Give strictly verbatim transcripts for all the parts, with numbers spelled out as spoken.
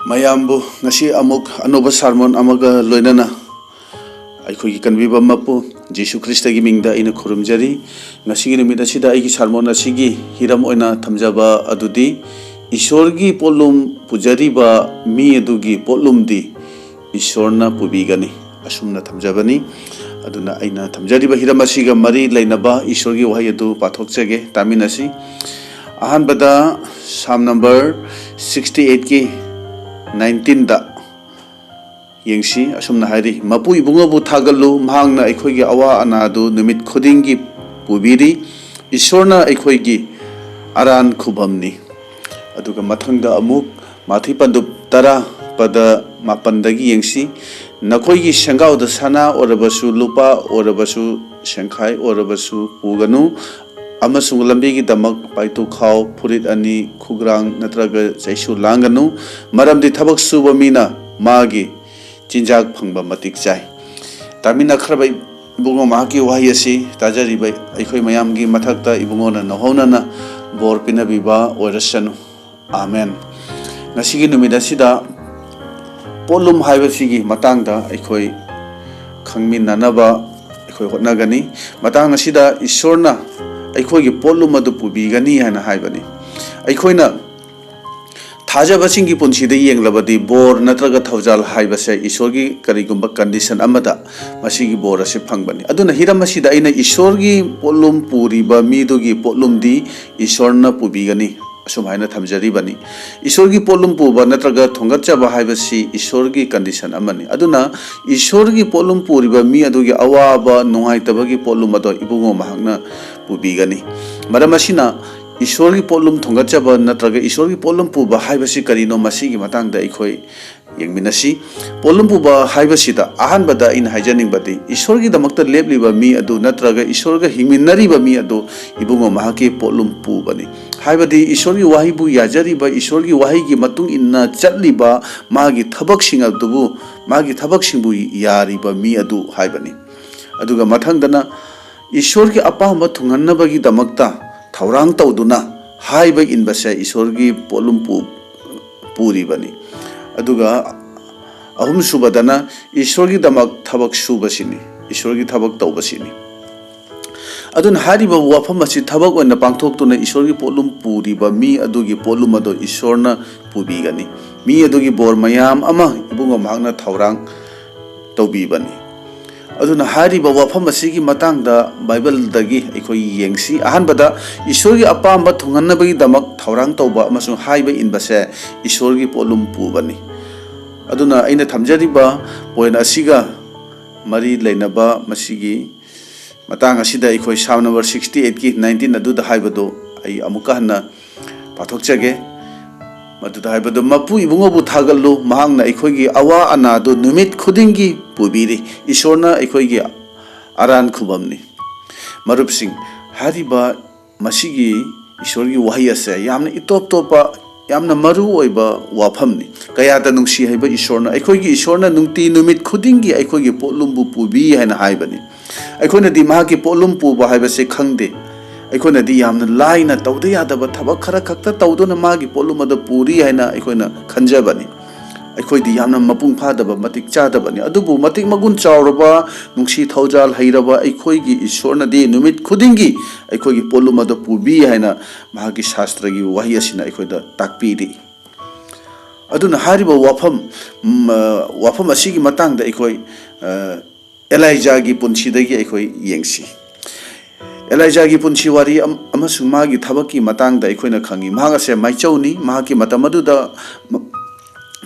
ꯃꯌꯥꯝꯕꯨ ꯉꯁꯤ ꯑꯃꯨꯛ ꯑꯅꯧꯕ ꯁꯥꯔꯃꯣꯟ ꯑꯃꯒ ꯂꯣꯏꯅꯅ ꯑꯩꯈꯣꯏꯒꯤ ꯀꯟꯕꯤꯕ ꯃꯄꯨ ꯖꯤꯁꯨ ꯈ꯭ꯔꯤꯁꯇꯒꯤ ꯃꯤꯡꯗ ꯑꯩꯅ ꯈꯨꯔꯨꯝꯖꯔꯤ꯫ ꯉꯁꯤꯒꯤ ꯅꯨꯃꯤꯠ ꯑꯁꯤꯗ ꯑꯩꯒꯤ ꯁꯥꯔꯃꯣꯟ ꯑꯁꯤꯒꯤ ꯍꯤꯔꯝ ꯑꯣꯏꯅ ꯊꯝꯖꯕ ꯑꯗꯨꯗꯤ, ꯏꯁꯣꯔꯒꯤ ꯄꯣꯠꯂꯨꯝ ꯄꯨꯖꯔꯤꯕ ꯃꯤ ꯑꯗꯨꯒꯤ ꯄꯣꯠꯂꯨꯝꯗꯤ ꯏꯁꯣꯔꯅ ꯄꯨꯕꯤꯒꯅꯤ, ꯑꯁꯨꯝꯅ ꯊꯝꯖꯕꯅꯤ꯫ ꯑꯗꯨꯅ ꯑꯩꯅ ꯊꯝꯖꯔꯤꯕ ꯍꯤꯔꯝ ꯑꯁꯤꯒ ꯃꯔꯤ ꯂꯩꯅꯕ ꯏꯁꯣꯔꯒꯤ ꯋꯥꯍꯩ ꯑꯗꯨ ꯄꯥꯊꯣꯛꯆꯒꯦ, ꯇꯥꯃꯤꯟꯅꯁꯤ꯫ ꯑꯍꯥꯟꯕꯗ ꯁꯥꯝ ꯅꯝꯕꯔ ꯁꯤꯛꯁꯇꯤ ꯑꯩꯠꯀꯤ ꯅꯥꯏꯟꯇꯤꯟꯗ ꯌꯦꯡꯁꯤ꯫ ꯑꯁꯨꯝꯅ ꯍꯥꯏꯔꯤ, "ꯃꯄꯨ ꯏꯕꯨꯡꯉꯣꯕꯨ ꯊꯥꯒꯠꯂꯨ, ꯃꯍꯥꯛꯅ ꯑꯩꯈꯣꯏꯒꯤ ꯑꯋꯥ ꯑꯅꯥ ꯑꯗꯨ ꯅꯨꯃꯤꯠ ꯈꯨꯗꯤꯡꯒꯤ ꯄꯨꯕꯤꯔꯤ꯫ ꯏꯁꯣꯔꯅ ꯑꯩꯈꯣꯏꯒꯤ ꯑꯔꯥꯟ ꯈꯨꯕꯝꯅꯤ"꯫ ꯑꯗꯨꯒ ꯃꯊꯪꯗ ꯑꯃꯨꯛ ꯃꯥꯊꯤ ꯄꯟꯗꯨꯞ ꯇꯔꯥ ꯄꯗ ꯃꯥꯄꯟꯗꯒꯤ ꯌꯦꯡꯁꯤ꯫ "ꯅꯈꯣꯏꯒꯤ ꯁꯦꯡꯒꯥꯎꯗ ꯁꯅꯥ ꯑꯣꯏꯔꯕꯁꯨ, ꯂꯨꯄꯥ ꯑꯣꯏꯔꯕꯁꯨ, ꯁꯦꯡꯈꯥꯏ ꯑꯣꯏꯔꯕꯁꯨ ꯄꯨꯒꯅꯨ, ꯑꯃꯁꯨꯡ ꯂꯝꯕꯤꯒꯤꯗꯃꯛ ꯄꯥꯏꯇꯨꯈꯥꯎ, ꯐꯨꯔꯤꯠ ꯑꯅꯤ, ꯈꯨꯒ꯭ꯔꯥꯡ ꯅꯠꯇ꯭ꯔꯒ ꯆꯩꯁꯨ ꯂꯥꯡꯒꯅꯨ, ꯃꯔꯝꯗꯤ ꯊꯕꯛ ꯁꯨꯕ ꯃꯤꯅ ꯃꯥꯒꯤ ꯆꯤꯟꯖꯥꯛ ꯐꯪꯕ ꯃꯇꯤꯛ ꯆꯥꯏ"꯫ ꯇꯥꯃꯤꯟꯅꯈ꯭ꯔꯕ ꯏꯕꯨꯡꯉꯣ, ꯃꯍꯥꯛꯀꯤ ꯋꯥꯍꯩ ꯑꯁꯤ ꯇꯥꯖꯔꯤꯕ ꯑꯩꯈꯣꯏ ꯃꯌꯥꯝꯒꯤ ꯃꯊꯛꯇ ꯏꯕꯨꯡꯉꯣꯅ ꯅꯧꯍꯧꯅꯅ ꯕꯣꯔ ꯄꯤꯅꯕꯤꯕ ꯑꯣꯏꯔꯁꯅꯨ꯫ ꯑꯥꯃꯦꯟ꯫ ꯉꯁꯤꯒꯤ ꯅꯨꯃꯤꯠ ꯑꯁꯤꯗ ꯄꯣꯠꯂꯨꯝ ꯍꯥꯏꯕꯁꯤꯒꯤ ꯃꯇꯥꯡꯗ ꯑꯩꯈꯣꯏ ꯈꯪꯃꯤꯟꯅꯅꯕ ꯑꯩꯈꯣꯏ ꯍꯣꯠꯅꯒꯅꯤ꯫ ꯃꯇꯥꯡ ꯑꯁꯤꯗ ꯏꯁꯣꯔꯅ ꯑꯩꯈꯣꯏꯒꯤ ꯄꯣꯠꯂꯨꯝ ꯑꯗꯨ ꯄꯨꯕꯤꯒꯅꯤ ꯍꯥꯏꯅ ꯍꯥꯏꯕꯅꯤ꯫ ꯑꯩꯈꯣꯏꯅ ꯊꯥꯖꯕꯁꯤꯡꯒꯤ ꯄꯨꯟꯁꯤꯗ ꯌꯦꯡꯂꯕꯗꯤ, ꯕꯣꯔ ꯅꯠꯇ꯭ꯔꯒ ꯊꯧꯖꯥꯜ ꯍꯥꯏꯕꯁꯦ ꯏꯁꯣꯔꯒꯤ ꯀꯔꯤꯒꯨꯝꯕ ꯀꯟꯗꯤꯁꯟ ꯑꯃꯗ ꯃꯁꯤꯒꯤ ꯕꯣꯔ ꯑꯁꯤ ꯐꯪꯕꯅꯤ꯫ ꯑꯗꯨꯅ ꯍꯤꯔꯝ ꯑꯁꯤꯗ ꯑꯩꯅ ꯏꯁꯣꯔꯒꯤ ꯄꯣꯠꯂꯨꯝ ꯄꯨꯔꯤꯕ ꯃꯤꯗꯨꯒꯤ ꯄꯣꯠꯂꯨꯝꯗꯤ ꯏꯁꯣꯔꯅ ꯄꯨꯕꯤꯒꯅꯤ, ꯑꯁꯨꯝ ꯍꯥꯏꯅ ꯊꯝꯖꯔꯤꯕꯅꯤ꯫ ꯏꯁꯣꯔꯒꯤ ꯄꯣꯠꯂꯨꯝ ꯄꯨꯕ ꯅꯠꯇ꯭ꯔꯒ ꯊꯣꯡꯒꯠꯆꯕ ꯍꯥꯏꯕꯁꯤ ꯏꯁꯣꯔꯒꯤ ꯀꯟꯗꯤꯁꯟ ꯑꯃꯅꯤ꯫ ꯑꯗꯨꯅ ꯏꯁꯣꯔꯒꯤ ꯄꯣꯠꯂꯨꯝ ꯄꯨꯔꯤꯕ ꯃꯤ ꯑꯗꯨꯒꯤ ꯑꯋꯥꯕ ꯅꯨꯡꯉꯥꯏꯇꯕꯒꯤ ꯄꯣꯠꯂꯨꯝ ꯑꯗꯣ ꯏꯕꯨꯡꯉꯣ ꯃꯍꯥꯛꯅ ꯄꯨꯕꯤꯒꯅꯤ꯫ ꯃꯔꯝ ꯑꯁꯤꯅ ꯏꯁꯣꯔꯒꯤ ꯄꯣꯠꯂꯨꯝ ꯊꯣꯡꯒꯠꯆꯕ ꯅꯠꯇ꯭ꯔꯒ ꯏꯁꯣꯔꯒꯤ ꯄꯣꯠꯂꯨꯝ ꯄꯨꯕ ꯍꯥꯏꯕꯁꯤ ꯀꯔꯤꯅꯣ, ꯃꯁꯤꯒꯤ ꯃꯇꯥꯡꯗ ꯑꯩꯈꯣꯏ ꯌꯦꯡꯃꯤꯟꯅꯁꯤ꯫ ꯄꯣꯠꯂꯨꯝ ꯄꯨꯕ ꯍꯥꯏꯕꯁꯤꯗ ꯑꯍꯥꯟꯕꯗ ꯑꯩꯅ ꯍꯥꯏꯖꯅꯤꯡꯕꯗꯤ, ꯏꯁꯣꯔꯒꯤꯗꯃꯛꯇ ꯂꯦꯞꯂꯤꯕ ꯃꯤ ꯑꯗꯨ ꯅꯠꯇ꯭ꯔꯒ ꯏꯁꯣꯔꯒ ꯍꯤꯡꯃꯤꯟꯅꯔꯤꯕ ꯃꯤ ꯑꯗꯨ ꯏꯕꯨꯡꯉꯣ ꯃꯍꯥꯛꯀꯤ ꯄꯣꯠꯂꯨꯝ ꯄꯨꯕꯅꯤ꯫ ꯍꯥꯏꯕꯗꯤ ꯏꯁꯣꯔꯒꯤ ꯋꯥꯍꯩꯕꯨ ꯌꯥꯖꯔꯤꯕ, ꯏꯁꯣꯔꯒꯤ ꯋꯥꯍꯩꯒꯤ ꯃꯇꯨꯡ ꯏꯟꯅ ꯆꯠꯂꯤꯕ, ꯃꯥꯒꯤ ꯊꯕꯛꯁꯤꯡ ꯑꯗꯨꯕꯨ, ꯃꯥꯒꯤ ꯊꯕꯛꯁꯤꯡꯕꯨ ꯌꯥꯔꯤꯕ ꯃꯤ ꯑꯗꯨ ꯍꯥꯏꯕꯅꯤ꯫ ꯑꯗꯨꯒ ꯃꯊꯪꯗꯅ ꯏꯁꯣꯔꯒꯤ ꯑꯄꯥꯝꯕ ꯊꯨꯡꯍꯟꯅꯕꯒꯤꯗꯃꯛꯇ ꯊꯧꯔꯥꯡ ꯇꯧꯗꯨꯅ ꯍꯥꯏꯕ ꯏꯟꯕꯁꯦ ꯏꯁꯣꯔꯒꯤ ꯄꯣꯠꯂꯨꯝ ꯄꯨ-, ꯄꯨꯔꯤꯕꯅꯤ꯫ ꯑꯗꯨꯒ ꯑꯍꯨꯝꯁꯨꯕꯗꯅ ꯏꯁꯣꯔꯒꯤꯗꯃꯛ ꯊꯕꯛ ꯁꯨꯕꯁꯤꯅꯤ, ꯏꯁꯣꯔꯒꯤ ꯊꯕꯛ ꯇꯧꯕꯁꯤꯅꯤ꯫ ꯑꯗꯨꯅ ꯍꯥꯏꯔꯤꯕ ꯋꯥꯐꯝ ꯑꯁꯤ ꯊꯕꯛ ꯑꯣꯏꯅ ꯄꯥꯡꯊꯣꯛꯇꯨꯅ ꯏꯁꯣꯔꯒꯤ ꯄꯣꯠꯂꯨꯝ ꯄꯨꯔꯤꯕ ꯃꯤ ꯑꯗꯨꯒꯤ ꯄꯣꯠꯂꯨꯝ ꯑꯗꯨ ꯏꯁꯣꯔꯅ ꯄꯨꯕꯤꯒꯅꯤ꯫ ꯃꯤ ꯑꯗꯨꯒꯤ ꯕꯣꯔ ꯃꯌꯥꯝ ꯑꯃ ꯏꯕꯨꯡꯉꯣ ꯃꯍꯥꯛꯅ ꯊꯧꯔꯥꯡ ꯇꯧꯕꯤꯕꯅꯤ꯫ ꯑꯗꯨꯅ ꯍꯥꯏꯔꯤꯕ ꯋꯥꯐꯝ ꯑꯁꯤꯒꯤ ꯃꯇꯥꯡꯗ ꯕꯥꯏꯕꯜꯗꯒꯤ ꯑꯩꯈꯣꯏ ꯌꯦꯡꯁꯤ꯫ ꯑꯍꯥꯟꯕꯗ, ꯏꯁꯣꯔꯒꯤ ꯑꯄꯥꯝꯕ ꯊꯨꯡꯍꯟꯅꯕꯒꯤꯗꯃꯛ ꯊꯧꯔꯥꯡ ꯇꯧꯕ ꯑꯃꯁꯨꯡ ꯍꯥꯏꯕ ꯏꯟꯕꯁꯦ ꯏꯁꯣꯔꯒꯤ ꯄꯣꯠꯂꯨꯝ ꯄꯨꯕꯅꯤ꯫ ꯑꯗꯨꯅ ꯑꯩꯅ ꯊꯝꯖꯔꯤꯕ ꯄꯣꯏꯟ ꯑꯁꯤꯒ ꯃꯔꯤ ꯂꯩꯅꯕ ꯃꯁꯤꯒꯤ ꯃꯇꯥꯡ ꯑꯁꯤꯗ ꯑꯩꯈꯣꯏ ꯁꯥꯝ ꯅꯝꯕꯔ sixty eight ꯀꯤ nineteen ꯑꯗꯨꯗ ꯍꯥꯏꯕꯗꯨ ꯑꯩ ꯑꯃꯨꯛꯀ ꯍꯟꯅ ꯄꯥꯊꯣꯛꯆꯒꯦ꯫ ꯃꯗꯨꯗ ꯍꯥꯏꯕꯗꯨ, "ꯃꯄꯨ ꯏꯕꯨꯡꯉꯣꯕꯨ ꯊꯥꯒꯠꯂꯨ, ꯃꯍꯥꯛꯅ ꯑꯩꯈꯣꯏꯒꯤ ꯑꯋꯥ ꯑꯅꯥꯗꯨ ꯅꯨꯃꯤꯠ ꯈꯨꯗꯤꯡꯒꯤ ꯄꯨꯕꯤꯔꯤ꯫" ꯏꯁꯣꯔꯅ ꯑꯩꯈꯣꯏꯒꯤ ꯑꯔꯥꯟ ꯈꯨꯕꯝꯅꯤ꯫ ꯃꯔꯨꯞꯁꯤꯡ, ꯍꯥꯏꯔꯤꯕ ꯃꯁꯤꯒꯤ ꯏꯁꯣꯔꯒꯤ ꯋꯥꯍꯩ ꯑꯁꯦ ꯌꯥꯝꯅ ꯏꯇꯣꯞ ꯇꯣꯞꯄ, ꯌꯥꯝꯅ ꯃꯔꯨ ꯑꯣꯏꯕ ꯋꯥꯐꯝꯅꯤ꯫ ꯀꯌꯥꯗ ꯅꯨꯡꯁꯤ ꯍꯥꯏꯕ ꯏꯁꯣꯔꯅ, ꯑꯩꯈꯣꯏꯒꯤ ꯏꯁꯣꯔꯅ ꯅꯨꯡꯇꯤ ꯅꯨꯃꯤꯠ ꯈꯨꯗꯤꯡꯒꯤ ꯑꯩꯈꯣꯏꯒꯤ ꯄꯣꯠꯂꯨꯝꯕꯨ ꯄꯨꯕꯤ ꯍꯥꯏꯅ ꯍꯥꯏꯕꯅꯤ꯫ ꯑꯩꯈꯣꯏꯅꯗꯤ ꯃꯍꯥꯛꯀꯤ ꯄꯣꯠꯂꯨꯝ ꯄꯨꯕ ꯍꯥꯏꯕꯁꯦ ꯈꯪꯗꯦ꯫ ꯑꯩꯈꯣꯏꯅꯗꯤ ꯌꯥꯝꯅ ꯂꯥꯏꯅ ꯇꯧꯗ ꯌꯥꯗꯕ ꯊꯕꯛ ꯈꯔ ꯈꯛꯇ ꯇꯧꯗꯨꯅ ꯃꯥꯒꯤ ꯄꯣꯠꯂꯨꯝ ꯑꯗꯨ ꯄꯨꯔꯤ ꯍꯥꯏꯅ ꯑꯩꯈꯣꯏꯅ ꯈꯟꯖꯕꯅꯤ꯫ ꯑꯩꯈꯣꯏꯗꯤ ꯌꯥꯝꯅ ꯃꯄꯨꯡ ꯐꯥꯗꯕ, ꯃꯇꯤꯛ ꯆꯥꯗꯕꯅꯤ꯫ ꯑꯗꯨꯕꯨ ꯃꯇꯤꯛ ꯃꯒꯨꯟ ꯆꯥꯎꯔꯕ, ꯅꯨꯡꯁꯤ ꯊꯧꯖꯥꯜ ꯍꯩꯔꯕ ꯑꯩꯈꯣꯏꯒꯤ ꯏꯁꯣꯔꯅꯗꯤ ꯅꯨꯃꯤꯠ ꯈꯨꯗꯤꯡꯒꯤ ꯑꯩꯈꯣꯏꯒꯤ ꯄꯣꯠꯂꯨꯝ ꯑꯗꯨ ꯄꯨꯕꯤ ꯍꯥꯏꯅ ꯃꯍꯥꯛꯀꯤ ꯁꯥꯁꯇ꯭ꯔꯒꯤ ꯋꯥꯍꯩ ꯑꯁꯤꯅ ꯑꯩꯈꯣꯏꯗ ꯇꯥꯛꯄꯤꯔꯤ꯫ ꯑꯗꯨꯅ ꯍꯥꯏꯔꯤꯕ ꯋꯥꯐꯝ, ꯎꯝ, ꯑ, ꯋꯥꯐꯝ ꯑꯁꯤꯒꯤ ꯃꯇꯥꯡꯗ ꯑꯩꯈꯣꯏ, ꯑ, ꯑꯦꯂꯥꯏꯖꯥꯒꯤ ꯄꯨꯟꯁꯤꯗꯒꯤ ꯑꯩꯈꯣꯏ ꯌꯦꯡꯁꯤ꯫ ꯑꯦꯂꯥꯏꯖꯥꯒꯤ ꯄꯨꯟꯁꯤ ꯋꯥꯔꯤ ꯑꯝ-, ꯑꯃꯁꯨꯡ ꯃꯥꯒꯤ ꯊꯕꯛꯀꯤ ꯃꯇꯥꯡꯗ ꯑꯩꯈꯣꯏꯅ ꯈꯪꯏ꯫ ꯃꯍꯥꯛ ꯑꯁꯦ ꯃꯥꯏꯆꯧꯅꯤ꯫ ꯃꯍꯥꯛꯀꯤ ꯃꯇꯝ ꯑꯗꯨꯗ ꯃ-,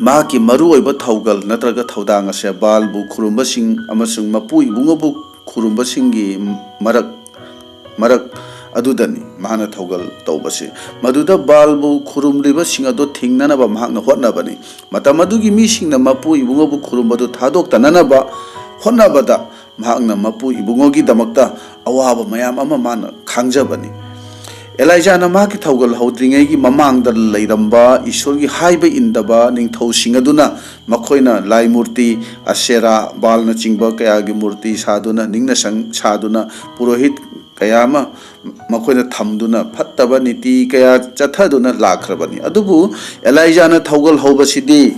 ꯃꯍꯥꯛꯀꯤ ꯃꯔꯨꯑꯣꯏꯕ ꯊꯧꯒꯜ ꯅꯠꯇ꯭ꯔꯒ ꯊꯧꯗꯥꯡ ꯑꯁꯦ ꯕꯥꯜꯕꯨ ꯈꯨꯔꯨꯝꯕꯁꯤꯡ ꯑꯃꯁꯨꯡ ꯃꯄꯨ ꯏꯕꯨꯡꯉꯣꯕꯨ ꯈꯨꯔꯨꯝꯕꯁꯤꯡꯒꯤ ꯃꯔꯛ, ꯃꯔꯛ ꯑꯗꯨꯗꯅꯤ ꯃꯍꯥꯛꯅ ꯊꯧꯒꯜ ꯇꯧꯕꯁꯤ꯫ ꯃꯗꯨꯗ ꯕꯥꯜꯕꯨ ꯈꯨꯔꯨꯝꯂꯤꯕꯁꯤꯡ ꯑꯗꯨ ꯊꯤꯡꯅꯅꯕ ꯃꯍꯥꯛꯅ ꯍꯣꯠꯅꯕꯅꯤ꯫ ꯃꯇꯝ ꯑꯗꯨꯒꯤ ꯃꯤꯁꯤꯡꯅ ꯃꯄꯨ ꯏꯕꯨꯡꯉꯣꯕꯨ ꯈꯨꯔꯨꯝꯕꯗꯨ ꯊꯥꯗꯣꯛꯇꯅꯅꯕ ꯍꯣꯠꯅꯕꯗ ꯃꯍꯥꯛꯅ ꯃꯄꯨ ꯏꯕꯨꯡꯉꯣꯒꯤꯗꯃꯛꯇ ꯑꯋꯥꯕ ꯃꯌꯥꯝ ꯑꯃ ꯃꯥꯅ ꯈꯥꯡꯖꯕꯅꯤ꯫ ꯑꯦꯂꯥꯏꯖꯥꯅ ꯃꯍꯥꯛꯀꯤ ꯊꯧꯒꯜ ꯍꯧꯗ꯭ꯔꯤꯉꯩꯒꯤ ꯃꯃꯥꯡꯗ ꯂꯩꯔꯝꯕ ꯏꯁꯣꯔꯒꯤ ꯍꯥꯏꯕ ꯏꯟꯗꯕ ꯅꯤꯡꯊꯧꯁꯤꯡ ꯑꯗꯨꯅ ꯃꯈꯣꯏꯅ ꯂꯥꯏ ꯃꯨꯔꯇꯤ, ꯑꯁꯦꯔꯥ, ꯕꯥꯜꯅꯆꯤꯡꯕ ꯀꯌꯥꯒꯤ ꯃꯨꯔꯇꯤ ꯁꯥꯗꯨꯅ, ꯅꯤꯡꯅ ꯁꯪ ꯁꯥꯗꯨꯅ, ꯄꯨꯔꯣꯍꯤꯠ ꯀꯌꯥ ꯑꯃ ꯃꯈꯣꯏꯅ ꯊꯝꯗꯨꯅ, ꯐꯠꯇꯕ ꯅꯤꯇꯤ ꯀꯌꯥ ꯆꯠꯊꯗꯨꯅ ꯂꯥꯛꯈ꯭ꯔꯕꯅꯤ꯫ ꯑꯗꯨꯕꯨ ꯑꯦꯂꯥꯏꯖꯥꯅ ꯊꯧꯒꯜ ꯍꯧꯕꯁꯤꯗꯤ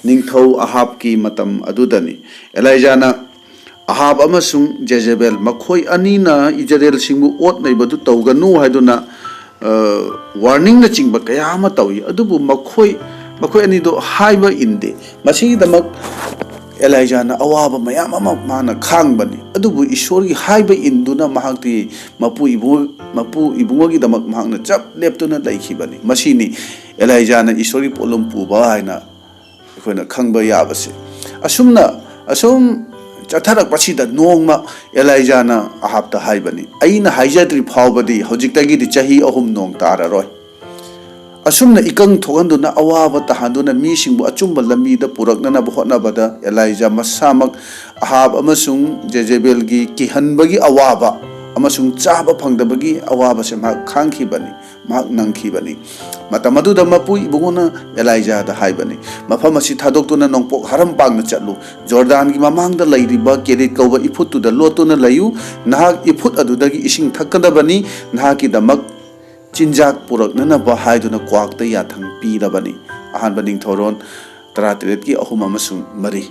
ꯅꯤꯡꯊꯧ ꯑꯍꯥꯕꯀꯤ ꯃꯇꯝ ꯑꯗꯨꯗꯅꯤ꯫ ꯑꯦꯂꯥꯏꯖꯥꯅ ꯑꯍꯥꯕ ꯑꯃꯁꯨꯡ ꯖꯦꯖꯦꯕꯦꯜ ꯃꯈꯣꯏ ꯑꯅꯤꯅ ꯏꯖꯔꯦꯜꯁꯤꯡꯕꯨ ꯑꯣꯠ ꯅꯩꯕꯗꯨ ꯇꯧꯒꯅꯨ ꯍꯥꯏꯗꯨꯅ, ꯑ, ꯋꯥꯔꯅꯤꯡꯅꯆꯤꯡꯕ ꯀꯌꯥ ꯑꯃ ꯇꯧꯏ꯫ ꯑꯗꯨꯕꯨ ꯃꯈꯣꯏ, ꯃꯈꯣꯏ ꯑꯅꯤꯗꯣ ꯍꯥꯏꯕ ꯏꯟꯗꯦ꯫ ꯃꯁꯤꯒꯤꯗꯃꯛ ꯑꯦꯂꯥꯏꯖꯥꯅ ꯑꯋꯥꯕ ꯃꯌꯥꯝ ꯑꯃ ꯃꯥꯅ ꯈꯥꯡꯕꯅꯤ꯫ ꯑꯗꯨꯕꯨ ꯏꯁꯣꯔꯒꯤ ꯍꯥꯏꯕ ꯏꯟꯗꯨꯅ ꯃꯍꯥꯛꯇꯤ ꯃꯄꯨ ꯏꯕꯨꯡ-, ꯃꯄꯨ ꯏꯕꯨꯡꯉꯣꯒꯤꯗꯃꯛ ꯃꯍꯥꯛꯅ ꯆꯞ ꯂꯦꯞꯇꯨꯅ ꯂꯩꯈꯤꯕꯅꯤ꯫ ꯃꯁꯤꯅꯤ ꯑꯦꯂꯥꯏꯖꯥꯅ ꯏꯁꯣꯔꯒꯤ ꯄꯣꯠꯂꯨꯝ ꯄꯨꯕ ꯍꯥꯏꯅ ꯑꯩꯈꯣꯏꯅ ꯈꯪꯕ ꯌꯥꯕꯁꯦ꯫ ꯑꯁꯨꯝꯅ, ꯑꯁꯨꯝ ꯆꯠꯊꯔꯛꯄꯁꯤꯗ ꯅꯣꯡꯃ ꯑꯦꯂꯥꯏꯖꯥꯅ ꯑꯍꯥꯞꯇ ꯍꯥꯏꯕꯅꯤ, "ꯑꯩꯅ ꯍꯥꯏꯖꯗ꯭ꯔꯤ ꯐꯥꯎꯕꯗꯤ ꯍꯧꯖꯤꯛꯇꯒꯤꯗꯤ ꯆꯍꯤ ꯑꯍꯨꯝ ꯅꯣꯡ ꯇꯥꯔꯔꯣꯏ꯫" ꯑꯁꯨꯝꯅ ꯏꯀꯪ ꯊꯣꯛꯍꯟꯗꯨꯅ, ꯑꯋꯥꯕ ꯇꯥꯍꯟꯗꯨꯅ, ꯃꯤꯁꯤꯡꯕꯨ ꯑꯆꯨꯝꯕ ꯂꯝꯕꯤꯗ ꯄꯨꯔꯛꯅꯅꯕ ꯍꯣꯠꯅꯕꯗ ꯑꯦꯂꯥꯏꯖꯥ ꯃꯁꯥꯃꯛ ꯑꯍꯥꯕ ꯑꯃꯁꯨꯡ ꯖꯦꯖꯦꯕꯦꯜꯒꯤ ꯀꯤꯍꯟꯕꯒꯤ ꯑꯋꯥꯕ ꯑꯃꯁꯨꯡ ꯆꯥꯕ ꯐꯪꯗꯕꯒꯤ ꯑꯋꯥꯕꯁꯦ ꯃꯍꯥꯛ ꯈꯥꯡꯈꯤꯕꯅꯤ, ꯃꯍꯥꯛ ꯅꯪꯈꯤꯕꯅꯤ꯫ ꯃꯇꯝ ꯑꯗꯨꯗ ꯃꯄꯨ ꯏꯕꯨꯡꯉꯣꯅ ꯑꯦꯂꯥꯏꯖꯥꯗ ꯍꯥꯏꯕꯅꯤ, "ꯃꯐꯝ ꯑꯁꯤ ꯊꯥꯗꯣꯛꯇꯨꯅ ꯅꯣꯡꯄꯣꯛ ꯍꯔꯝ ꯄꯥꯡꯅ ꯆꯠꯂꯨ꯫ ꯖꯣꯔꯗꯥꯟꯒꯤ ꯃꯃꯥꯡꯗ ꯂꯩꯔꯤꯕ ꯀꯦꯔꯤꯠ ꯀꯧꯕ ꯏꯐꯨꯠꯇꯨꯗ ꯂꯣꯠꯇꯨꯅ ꯂꯩꯌꯨ꯫ ꯅꯍꯥꯛ ꯏꯐꯨꯠ ꯑꯗꯨꯗꯒꯤ ꯏꯁꯤꯡ ꯊꯛꯀꯗꯕꯅꯤ꯫ ꯅꯍꯥꯛꯀꯤꯗꯃꯛ ꯆꯤꯟꯖꯥꯛ ꯄꯨꯔꯛꯅꯅꯕ" ꯍꯥꯏꯗꯨꯅ ꯀ꯭ꯋꯥꯛꯇ ꯌꯥꯊꯪ ꯄꯤꯔꯕꯅꯤ꯫ ꯑꯍꯥꯟꯕ ꯅꯤꯡꯊꯧꯔꯣꯟ ꯇꯔꯥꯇꯔꯦꯠꯀꯤ ꯑꯍꯨꯝ ꯑꯃꯁꯨꯡ ꯃꯔꯤ꯫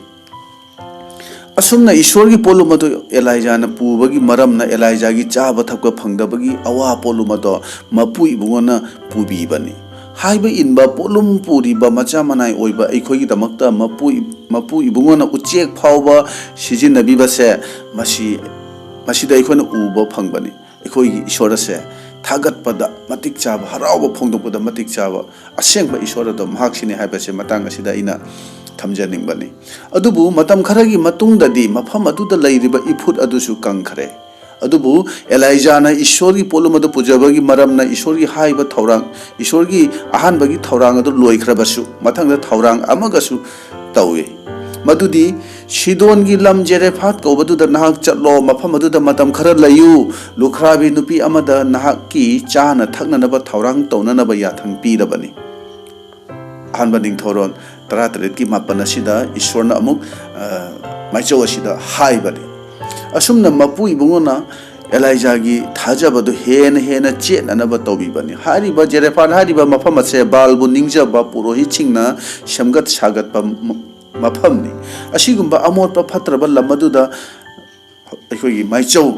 ꯑꯁꯨꯝꯅ ꯏꯁꯣꯔꯒꯤ ꯄꯣꯠꯂꯨꯝ ꯑꯗꯨ ꯑꯦꯂꯥꯏꯖꯥꯅ ꯄꯨꯕꯒꯤ ꯃꯔꯝꯅ ꯑꯦꯂꯥꯏꯖꯥꯒꯤ ꯆꯥꯕ ꯊꯛꯄ ꯐꯪꯗꯕꯒꯤ ꯑꯋꯥ ꯄꯣꯠꯂꯨꯝ ꯑꯗꯣ ꯃꯄꯨ ꯏꯕꯨꯡꯉꯣꯅ ꯄꯨꯕꯤꯕꯅꯤ꯫ ꯍꯥꯏꯕ ꯏꯟꯕ ꯄꯣꯠꯂꯨꯝ ꯄꯨꯔꯤꯕ ꯃꯆꯥ ꯃꯅꯥꯏ ꯑꯣꯏꯕ ꯑꯩꯈꯣꯏꯒꯤꯗꯃꯛꯇ ꯃꯄꯨ, ꯃꯄꯨ ꯏꯕꯨꯡꯉꯣꯅ ꯎꯆꯦꯛ ꯐꯥꯎꯕ ꯁꯤꯖꯤꯟꯅꯕꯤꯕꯁꯦ ꯃꯁꯤ, ꯃꯁꯤꯗ ꯑꯩꯈꯣꯏꯅ ꯎꯕ ꯐꯪꯕꯅꯤ꯫ ꯑꯩꯈꯣꯏꯒꯤ ꯏꯁꯣꯔ ꯑꯁꯦ ꯊꯥꯒꯠꯄꯗ ꯃꯇꯤꯛ ꯆꯥꯕ, ꯍꯔꯥꯎꯕ ꯐꯣꯡꯗꯣꯛꯄꯗ ꯃꯇꯤꯛ ꯆꯥꯕ ꯑꯁꯦꯡꯕ ꯏꯁꯣꯔ ꯑꯗꯣ ꯃꯍꯥꯛꯁꯤꯅꯤ ꯍꯥꯏꯕꯁꯦ ꯃꯇꯥꯡ ꯑꯁꯤꯗ ꯑꯩꯅ ꯊꯝꯖꯅꯤꯡꯕꯅꯤ꯫ ꯑꯗꯨꯕꯨ ꯃꯇꯝ ꯈꯔꯒꯤ ꯃꯇꯨꯡꯗꯗꯤ ꯃꯐꯝ ꯑꯗꯨꯗ ꯂꯩꯔꯤꯕ ꯏꯐꯨꯠ ꯑꯗꯨꯁꯨ ꯀꯪꯈ꯭ꯔꯦ꯫ ꯑꯗꯨꯕꯨ ꯑꯦꯂꯥꯏꯖꯥꯅ ꯏꯁꯣꯔꯒꯤ ꯄꯣꯠꯂꯨꯝ ꯑꯗꯨ ꯄꯨꯖꯕꯒꯤ ꯃꯔꯝꯅ ꯏꯁꯣꯔꯒꯤ ꯍꯥꯏꯕ ꯊꯧꯔꯥꯡ, ꯏꯁꯣꯔꯒꯤ ꯑꯍꯥꯟꯕꯒꯤ ꯊꯧꯔꯥꯡ ꯑꯗꯨ ꯂꯣꯏꯈ꯭ꯔꯕꯁꯨ, ꯃꯊꯪꯗ ꯊꯧꯔꯥꯡ ꯑꯃꯒꯁꯨ ꯇꯧꯏ꯫ ꯃꯗꯨꯗꯤ, "ꯁꯤꯗꯣꯟꯒꯤ ꯂꯝ ꯖꯦꯔꯦꯐꯥꯠ ꯀꯧꯕꯗꯨꯗ ꯅꯍꯥꯛ ꯆꯠꯂꯣ, ꯃꯐꯝ ꯑꯗꯨꯗ ꯃꯇꯝ ꯈꯔ ꯂꯩꯌꯨ, ꯂꯨꯈ꯭ꯔꯥꯕꯤ ꯅꯨꯄꯤ ꯑꯃꯗ ꯅꯍꯥꯛꯀꯤ ꯆꯥꯅ ꯊꯛꯅꯅꯕ ꯊꯧꯔꯥꯡ ꯇꯧꯅꯅꯕ ꯌꯥꯊꯪ ꯄꯤꯔꯕꯅꯤ"꯫ ꯑꯍꯥꯟꯕ ꯅꯤꯡꯊꯧꯔꯣꯟ ꯇꯔꯥꯇꯔꯦꯠꯀꯤ ꯃꯥꯄꯟ ꯑꯁꯤꯗ ꯏꯁꯣꯔꯅ ꯑꯃꯨꯛ, ꯑ, ꯃꯥꯏꯆꯧ ꯑꯁꯤꯗ ꯍꯥꯏꯕꯅꯤ꯫ ꯑꯁꯨꯝꯅ ꯃꯄꯨ ꯏꯕꯨꯡꯉꯣꯅ ꯑꯦꯂꯥꯏꯖꯥꯒꯤ ꯊꯥꯖꯕꯗꯨ ꯍꯦꯟꯅ ꯍꯦꯟꯅ ꯆꯦꯠꯅꯅꯕ ꯇꯧꯕꯤꯕꯅꯤ꯫ ꯍꯥꯏꯔꯤꯕ ꯖꯦꯔꯦꯐꯥꯠ ꯍꯥꯏꯔꯤꯕ ꯃꯐꯝ ꯑꯁꯦ ꯕꯥꯜꯕꯨ ꯅꯤꯡꯖꯕ ꯄꯨꯔꯣꯍꯤꯠꯁꯤꯡꯅ ꯁꯦꯝꯒꯠ ꯁꯥꯒꯠꯄ ꯃ-, ꯃꯐꯝꯅꯤ꯫ ꯑꯁꯤꯒꯨꯝꯕ ꯑꯃꯣꯠꯄ ꯐꯠꯇ꯭ꯔꯕ ꯂꯝ ꯑꯗꯨꯗ ꯑꯩꯈꯣꯏꯒꯤ ꯃꯥꯏꯆꯧ,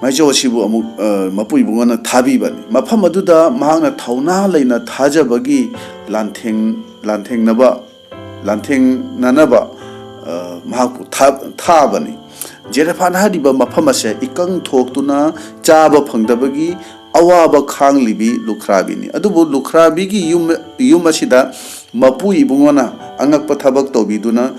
ꯃꯥꯏꯆꯧ ꯑꯁꯤꯕꯨ ꯑꯃꯨꯛ, ꯑ, ꯃꯄꯨ ꯏꯕꯨꯡꯉꯣꯅ ꯊꯥꯕꯤꯕꯅꯤ꯫ ꯃꯐꯝ ꯑꯗꯨꯗ ꯃꯍꯥꯛꯅ ꯊꯧꯅꯥ ꯂꯩꯅ ꯊꯥꯖꯕꯒꯤ ꯂꯥꯟꯊꯦꯡ-, ꯂꯥꯟꯊꯦꯡꯅꯕ, ꯂꯥꯟꯊꯦꯡꯅꯅꯕ, ꯑ, ꯃꯍꯥꯛꯄꯨ ꯊꯥ-, ꯊꯥꯕꯅꯤ꯫ ꯖꯦꯔꯦꯐꯥꯠ ꯍꯥꯏꯔꯤꯕ ꯃꯐꯝ ꯑꯁꯦ ꯏꯀꯪ ꯊꯣꯛꯇꯨꯅ ꯆꯥꯕ ꯐꯪꯗꯕꯒꯤ ꯑꯋꯥꯕ ꯈꯥꯡꯂꯤꯕꯤ ꯂꯨꯈ꯭ꯔꯥꯕꯤꯅꯤ꯫ ꯑꯗꯨꯕꯨ ꯂꯨꯈ꯭ꯔꯥꯕꯤꯒꯤ ꯌꯨꯝ, ꯌꯨꯝ ꯑꯁꯤꯗ ꯃꯄꯨ ꯏꯕꯨꯡꯉꯣꯅ ꯑꯉꯛꯄ ꯊꯕꯛ ꯇꯧꯕꯤꯗꯨꯅ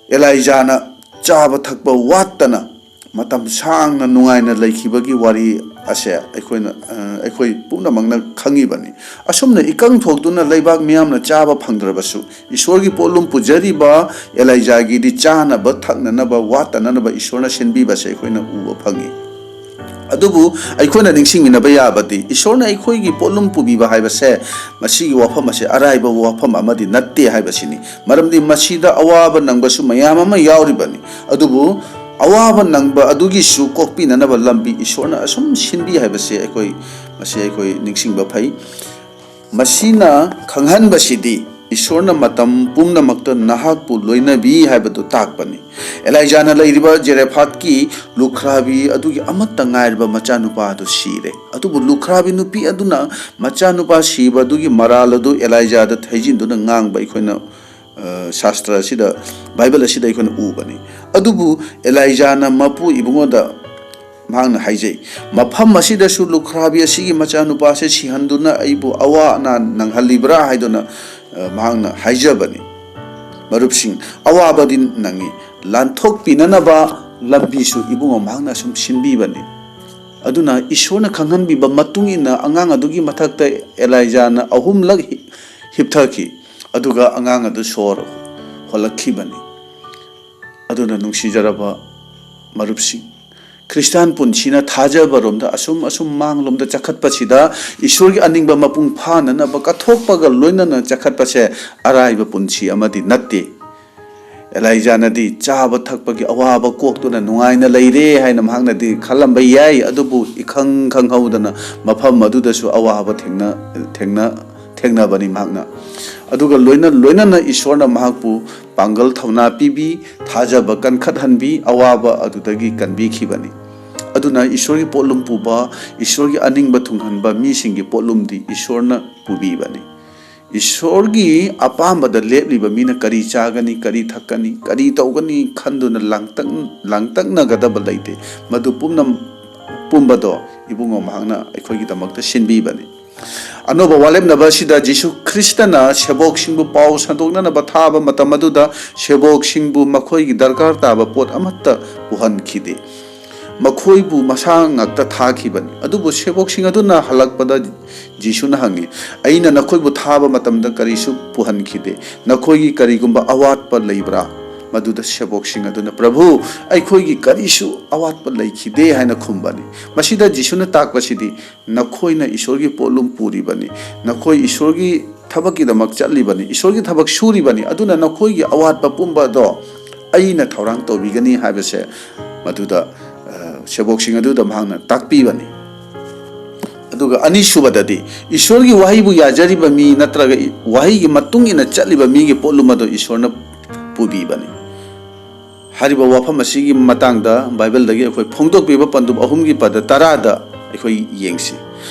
ꯑꯦꯂꯥꯏꯖꯥꯅ ꯆꯥꯕ ꯊꯛꯄ ꯋꯥꯠꯇꯅ ꯃꯇꯝ ꯁꯥꯡꯅ ꯅꯨꯡꯉꯥꯏꯅ ꯂꯩꯈꯤꯕꯒꯤ ꯋꯥꯔꯤ ꯑꯁꯦ ꯑꯩꯈꯣꯏꯅ, ꯑ, ꯑꯩꯈꯣꯏ ꯄꯨꯝꯅꯃꯛꯅ ꯈꯪꯉꯤꯕꯅꯤ꯫ ꯑꯁꯨꯝꯅ ꯏꯀꯪ ꯊꯣꯛꯇꯨꯅ ꯂꯩꯕꯥꯛ ꯃꯤꯌꯥꯝꯅ ꯆꯥꯕ ꯐꯪꯗ꯭ꯔꯕꯁꯨ, ꯏꯁꯣꯔꯒꯤ ꯄꯣꯠꯂꯨꯝ ꯄꯨꯖꯔꯤꯕ ꯑꯦꯂꯥꯏꯖꯥꯒꯤꯗꯤ ꯆꯥꯅꯕ ꯊꯛꯅꯅꯕ ꯋꯥꯠꯇꯅꯅꯕ ꯏꯁꯣꯔꯅ ꯁꯤꯟꯕꯤꯕꯁꯦ ꯑꯩꯈꯣꯏꯅ ꯎꯕ ꯐꯪꯉꯤ꯫ ꯑꯗꯨꯕꯨ ꯑꯩꯈꯣꯏꯅ ꯅꯤꯡꯁꯤꯡꯃꯤꯟꯅꯕ ꯌꯥꯕꯗꯤ, ꯏꯁꯣꯔꯅ ꯑꯩꯈꯣꯏꯒꯤ ꯄꯣꯠꯂꯨꯝ ꯄꯨꯕꯤꯕ ꯍꯥꯏꯕꯁꯦ, ꯃꯁꯤꯒꯤ ꯋꯥꯐꯝ ꯑꯁꯦ ꯑꯔꯥꯏꯕ ꯋꯥꯐꯝ ꯑꯃꯗꯤ ꯅꯠꯇꯦ ꯍꯥꯏꯕꯁꯤꯅꯤ꯫ ꯃꯔꯝꯗꯤ ꯃꯁꯤꯗ ꯑꯋꯥꯕ ꯅꯪꯕꯁꯨ ꯃꯌꯥꯝ ꯑꯃ ꯌꯥꯎꯔꯤꯕꯅꯤ꯫ ꯑꯗꯨꯕꯨ ꯑꯋꯥꯕ ꯅꯪꯕ ꯑꯗꯨꯒꯤꯁꯨ ꯀꯣꯛꯄꯤꯅꯅꯕ ꯂꯝꯕꯤ ꯏꯁꯣꯔꯅ ꯑꯁꯨꯝ ꯁꯤꯟꯕꯤ ꯍꯥꯏꯕꯁꯦ ꯑꯩꯈꯣꯏ, ꯃꯁꯤ ꯑꯩꯈꯣꯏ ꯅꯤꯡꯁꯤꯡꯕ ꯐꯩ꯫ ꯃꯁꯤꯅ ꯈꯪꯍꯟꯕꯁꯤꯗꯤ ꯏꯁꯣꯔꯅ ꯃꯇꯝ ꯄꯨꯝꯅꯃꯛꯇ ꯅꯍꯥꯛꯄꯨ ꯂꯣꯏꯅꯕꯤ ꯍꯥꯏꯕꯗꯨ ꯇꯥꯛꯄꯅꯤ꯫ ꯑꯦꯂꯥꯏꯖꯥꯅ ꯂꯩꯔꯤꯕ ꯖꯦꯔꯦꯐꯥꯠꯀꯤ ꯂꯨꯈ꯭ꯔꯥꯕꯤ ꯑꯗꯨꯒꯤ ꯑꯃꯠꯇ ꯉꯥꯏꯔꯕ ꯃꯆꯥꯅꯨꯄꯥ ꯑꯗꯨ ꯁꯤꯔꯦ꯫ ꯑꯗꯨꯕꯨ ꯂꯨꯈ꯭ꯔꯥꯕꯤ ꯅꯨꯄꯤ ꯑꯗꯨꯅ ꯃꯆꯥꯅꯨꯄꯥ ꯁꯤꯕ ꯑꯗꯨꯒꯤ ꯃꯔꯥꯜ ꯑꯗꯨ ꯑꯦꯂꯥꯏꯖꯥꯗ ꯊꯩꯖꯤꯟꯗꯨꯅ ꯉꯥꯡꯕ ꯑꯩꯈꯣꯏꯅ, ꯑ, ꯁꯥꯁꯇ꯭ꯔ ꯑꯁꯤꯗ, ꯕꯥꯏꯕꯜ ꯑꯁꯤꯗ ꯑꯩꯈꯣꯏꯅ ꯎꯕꯅꯤ꯫ ꯑꯗꯨꯕꯨ ꯑꯦꯂꯥꯏꯖꯥꯅ ꯃꯄꯨ ꯏꯕꯨꯡꯉꯣꯗ ꯃꯍꯥꯛꯅ ꯍꯥꯏꯖꯩ, "ꯃꯐꯝ ꯑꯁꯤꯗꯁꯨ ꯂꯨꯈ꯭ꯔꯥꯕꯤ ꯑꯁꯤꯒꯤ ꯃꯆꯥꯅꯨꯄꯥꯁꯦ ꯁꯤꯍꯟꯗꯨꯅ ꯑꯩꯕꯨ ꯑꯋꯥ ꯑꯅꯥ ꯅꯪꯍꯜꯂꯤꯕ꯭ꯔꯥ?" ꯍꯥꯏꯗꯨꯅ, ꯑ, ꯃꯍꯥꯛꯅ ꯍꯥꯏꯖꯕꯅꯤ꯫ ꯃꯔꯨꯞꯁꯤꯡ, ꯑꯋꯥꯕꯗꯤ ꯅꯪꯉꯤ, ꯂꯥꯟꯊꯣꯛꯄꯤꯅꯅꯕ ꯂꯝꯕꯤꯁꯨ ꯏꯕꯨꯡꯉꯣ ꯃꯍꯥꯛꯅ ꯁꯨꯝ ꯁꯤꯟꯕꯤꯕꯅꯤ꯫ ꯑꯗꯨꯅ ꯏꯁꯣꯔꯅ ꯈꯪꯍꯟꯕꯤꯕ ꯃꯇꯨꯡ ꯏꯟꯅ ꯑꯉꯥꯡ ꯑꯗꯨꯒꯤ ꯃꯊꯛꯇ ꯑꯦꯂꯥꯏꯖꯥꯅ ꯑꯍꯨꯝꯂꯛ ꯍꯤ-, ꯍꯤꯞꯊꯈꯤ, ꯑꯗꯨꯒ ꯑꯉꯥꯡ ꯑꯗꯨ ꯁꯣꯔ ꯍꯣꯜꯂꯛꯈꯤꯕꯅꯤ꯫ ꯑꯗꯨꯅ ꯅꯨꯡꯁꯤꯖꯔꯕ ꯃꯔꯨꯞꯁꯤꯡ, ꯈ꯭ꯔꯤꯁꯇꯥꯟ ꯄꯨꯟꯁꯤꯅ ꯊꯥꯖꯕꯔꯣꯝꯗ ꯑꯁꯨꯝ ꯑꯁꯨꯝ ꯃꯥꯡꯂꯣꯝꯗ ꯆꯈꯠꯄꯁꯤꯗ ꯏꯁꯣꯔꯒꯤ ꯑꯅꯤꯡꯕ ꯃꯄꯨꯡ ꯐꯥꯅꯅꯕ ꯀꯠꯊꯣꯛꯄꯒ ꯂꯣꯏꯅꯅ ꯆꯈꯠꯄꯁꯦ ꯑꯔꯥꯏꯕ ꯄꯨꯟꯁꯤ ꯑꯃꯗꯤ ꯅꯠꯇꯦ꯫ ꯑꯦꯂꯥꯏꯖꯥꯅꯗꯤ ꯆꯥꯕ ꯊꯛꯄꯒꯤ ꯑꯋꯥꯕ ꯀꯣꯛꯇꯨꯅ ꯅꯨꯡꯉꯥꯏꯅ ꯂꯩꯔꯦ ꯍꯥꯏꯅ ꯃꯍꯥꯛꯅꯗꯤ ꯈꯜꯂꯝꯕ ꯌꯥꯏ, ꯑꯗꯨꯕꯨ ꯏꯈꯪ ꯈꯪꯍꯧꯗꯅ ꯃꯐꯝ ꯑꯗꯨꯗꯁꯨ ꯑꯋꯥꯕ ꯊꯦꯡꯅ-, ꯊꯦꯡꯅ-, ꯊꯦꯡꯅꯕꯅꯤ ꯃꯍꯥꯛꯅ꯫ ꯑꯗꯨꯒ ꯂꯣꯏꯅ-, ꯂꯣꯏꯅꯅ ꯏꯁꯣꯔꯅ ꯃꯍꯥꯛꯄꯨ ꯄꯥꯡꯒꯜ ꯊꯧꯅꯥ ꯄꯤꯕꯤ, ꯊꯥꯖꯕ ꯀꯟꯈꯠꯍꯟꯕꯤ, ꯑꯋꯥꯕ ꯑꯗꯨꯗꯒꯤ ꯀꯟꯕꯤꯈꯤꯕꯅꯤ꯫ ꯑꯗꯨꯅ ꯏꯁꯣꯔꯒꯤ ꯄꯣꯠꯂꯨꯝ ꯄꯨꯕ, ꯏꯁꯣꯔꯒꯤ ꯑꯅꯤꯡꯕ ꯊꯨꯡꯍꯟꯕ ꯃꯤꯁꯤꯡꯒꯤ ꯄꯣꯠꯂꯨꯝꯗꯤ ꯏꯁꯣꯔꯅ ꯄꯨꯕꯤꯕꯅꯤ꯫ ꯏꯁꯣꯔꯒꯤ ꯑꯄꯥꯝꯕꯗ ꯂꯦꯞꯂꯤꯕ ꯃꯤꯅ ꯀꯔꯤ ꯆꯥꯒꯅꯤ, ꯀꯔꯤ ꯊꯛꯀꯅꯤ, ꯀꯔꯤ ꯇꯧꯒꯅꯤ ꯈꯟꯗꯨꯅ ꯂꯥꯡꯇꯛ-, ꯂꯥꯡꯇꯛꯅꯒꯗꯕ ꯂꯩꯇꯦ꯫ ꯃꯗꯨ ꯄꯨꯝꯅ-, ꯄꯨꯝꯕꯗꯣ ꯏꯕꯨꯡꯉꯣ ꯃꯍꯥꯛꯅ ꯑꯩꯈꯣꯏꯒꯤꯗꯃꯛꯇ ꯁꯤꯟꯕꯤꯕꯅꯤ꯫ ꯑꯅꯧꯕ ꯋꯥꯂꯦꯞꯅꯕ ꯑꯁꯤꯗ ꯖꯤꯁꯨ ꯈ꯭ꯔꯤꯁꯇꯅ ꯁꯦꯕꯣꯛꯁꯤꯡꯕꯨ ꯄꯥꯎ ꯁꯟꯗꯣꯛꯅꯅꯕ ꯊꯥꯕ ꯃꯇꯝ ꯑꯗꯨꯗ ꯁꯦꯕꯣꯛꯁꯤꯡꯕꯨ ꯃꯈꯣꯏꯒꯤ ꯗꯔꯀꯥꯔ ꯇꯥꯕ ꯄꯣꯠ ꯑꯃꯠꯇ ꯄꯨꯍꯟꯈꯤꯗꯦ꯫ ꯃꯈꯣꯏꯕꯨ ꯃꯁꯥ ꯉꯥꯛꯇ ꯊꯥꯈꯤꯕꯅꯤ꯫ ꯑꯗꯨꯕꯨ ꯁꯦꯕꯣꯛꯁꯤꯡ ꯑꯗꯨꯅ ꯍꯜꯂꯛꯄꯗ ꯖꯤꯁꯨꯅ ꯍꯪꯉꯤ, "ꯑꯩꯅ ꯅꯈꯣꯏꯕꯨ ꯊꯥꯕ ꯃꯇꯝꯗ ꯀꯔꯤꯁꯨ ꯄꯨꯍꯟꯈꯤꯗꯦ꯫ ꯅꯈꯣꯏꯒꯤ ꯀꯔꯤꯒꯨꯝꯕ ꯑꯋꯥꯠꯄ ꯂꯩꯕ꯭ꯔꯥ?" ꯃꯗꯨꯗ ꯁꯦꯕꯣꯛꯁꯤꯡ ꯑꯗꯨꯅ, "ꯄ꯭ꯔꯚꯨ, ꯑꯩꯈꯣꯏꯒꯤ ꯀꯔꯤꯁꯨ ꯑꯋꯥꯠꯄ ꯂꯩꯈꯤꯗꯦ" ꯍꯥꯏꯅ ꯈꯨꯝꯕꯅꯤ꯫ ꯃꯁꯤꯗ ꯖꯤꯁꯨꯅ ꯇꯥꯛꯄꯁꯤꯗꯤ, ꯅꯈꯣꯏꯅ ꯏꯁꯣꯔꯒꯤ ꯄꯣꯠꯂꯨꯝ ꯄꯨꯔꯤꯕꯅꯤ, ꯅꯈꯣꯏ ꯏꯁꯣꯔꯒꯤ ꯊꯕꯛꯀꯤꯗꯃꯛ ꯆꯠꯂꯤꯕꯅꯤ, ꯏꯁꯣꯔꯒꯤ ꯊꯕꯛ ꯁꯨꯔꯤꯕꯅꯤ, ꯑꯗꯨꯅ ꯅꯈꯣꯏꯒꯤ ꯑꯋꯥꯠꯄ ꯄꯨꯝꯕꯗꯣ ꯑꯩꯅ ꯊꯧꯔꯥꯡ ꯇꯧꯕꯤꯒꯅꯤ ꯍꯥꯏꯕꯁꯦ ꯃꯗꯨꯗ, ꯑ, ꯁꯦꯕꯣꯛꯁꯤꯡ ꯑꯗꯨꯗ ꯃꯍꯥꯛꯅ ꯇꯥꯛꯄꯤꯕꯅꯤ꯫ ꯑꯗꯨꯒ ꯑꯅꯤꯁꯨꯕꯗꯗꯤ, ꯏꯁꯣꯔꯒꯤ ꯋꯥꯍꯩꯕꯨ ꯌꯥꯖꯔꯤꯕ ꯃꯤ ꯅꯠꯇ꯭ꯔꯒ ꯏ-, ꯋꯥꯍꯩꯒꯤ ꯃꯇꯨꯡ ꯏꯟꯅ ꯆꯠꯂꯤꯕ ꯃꯤꯒꯤ ꯄꯣꯠꯂꯨꯝ ꯑꯗꯨ ꯏꯁꯣꯔꯅ ꯄꯨꯕꯤꯕꯅꯤ꯫ ꯍꯥꯏꯔꯤꯕ ꯋꯥꯐꯝ ꯑꯁꯤꯒꯤ ꯃꯇꯥꯡꯗ ꯕꯥꯏꯕꯜꯗꯒꯤ ꯑꯩꯈꯣꯏ ꯐꯣꯡꯗꯣꯛꯄꯤꯕ ꯄꯟꯗꯨꯞ ꯑꯍꯨꯝꯒꯤ ꯄꯗ ꯇꯔꯥꯗ ꯑꯩꯈꯣꯏ ꯌꯦꯡꯁꯤ꯫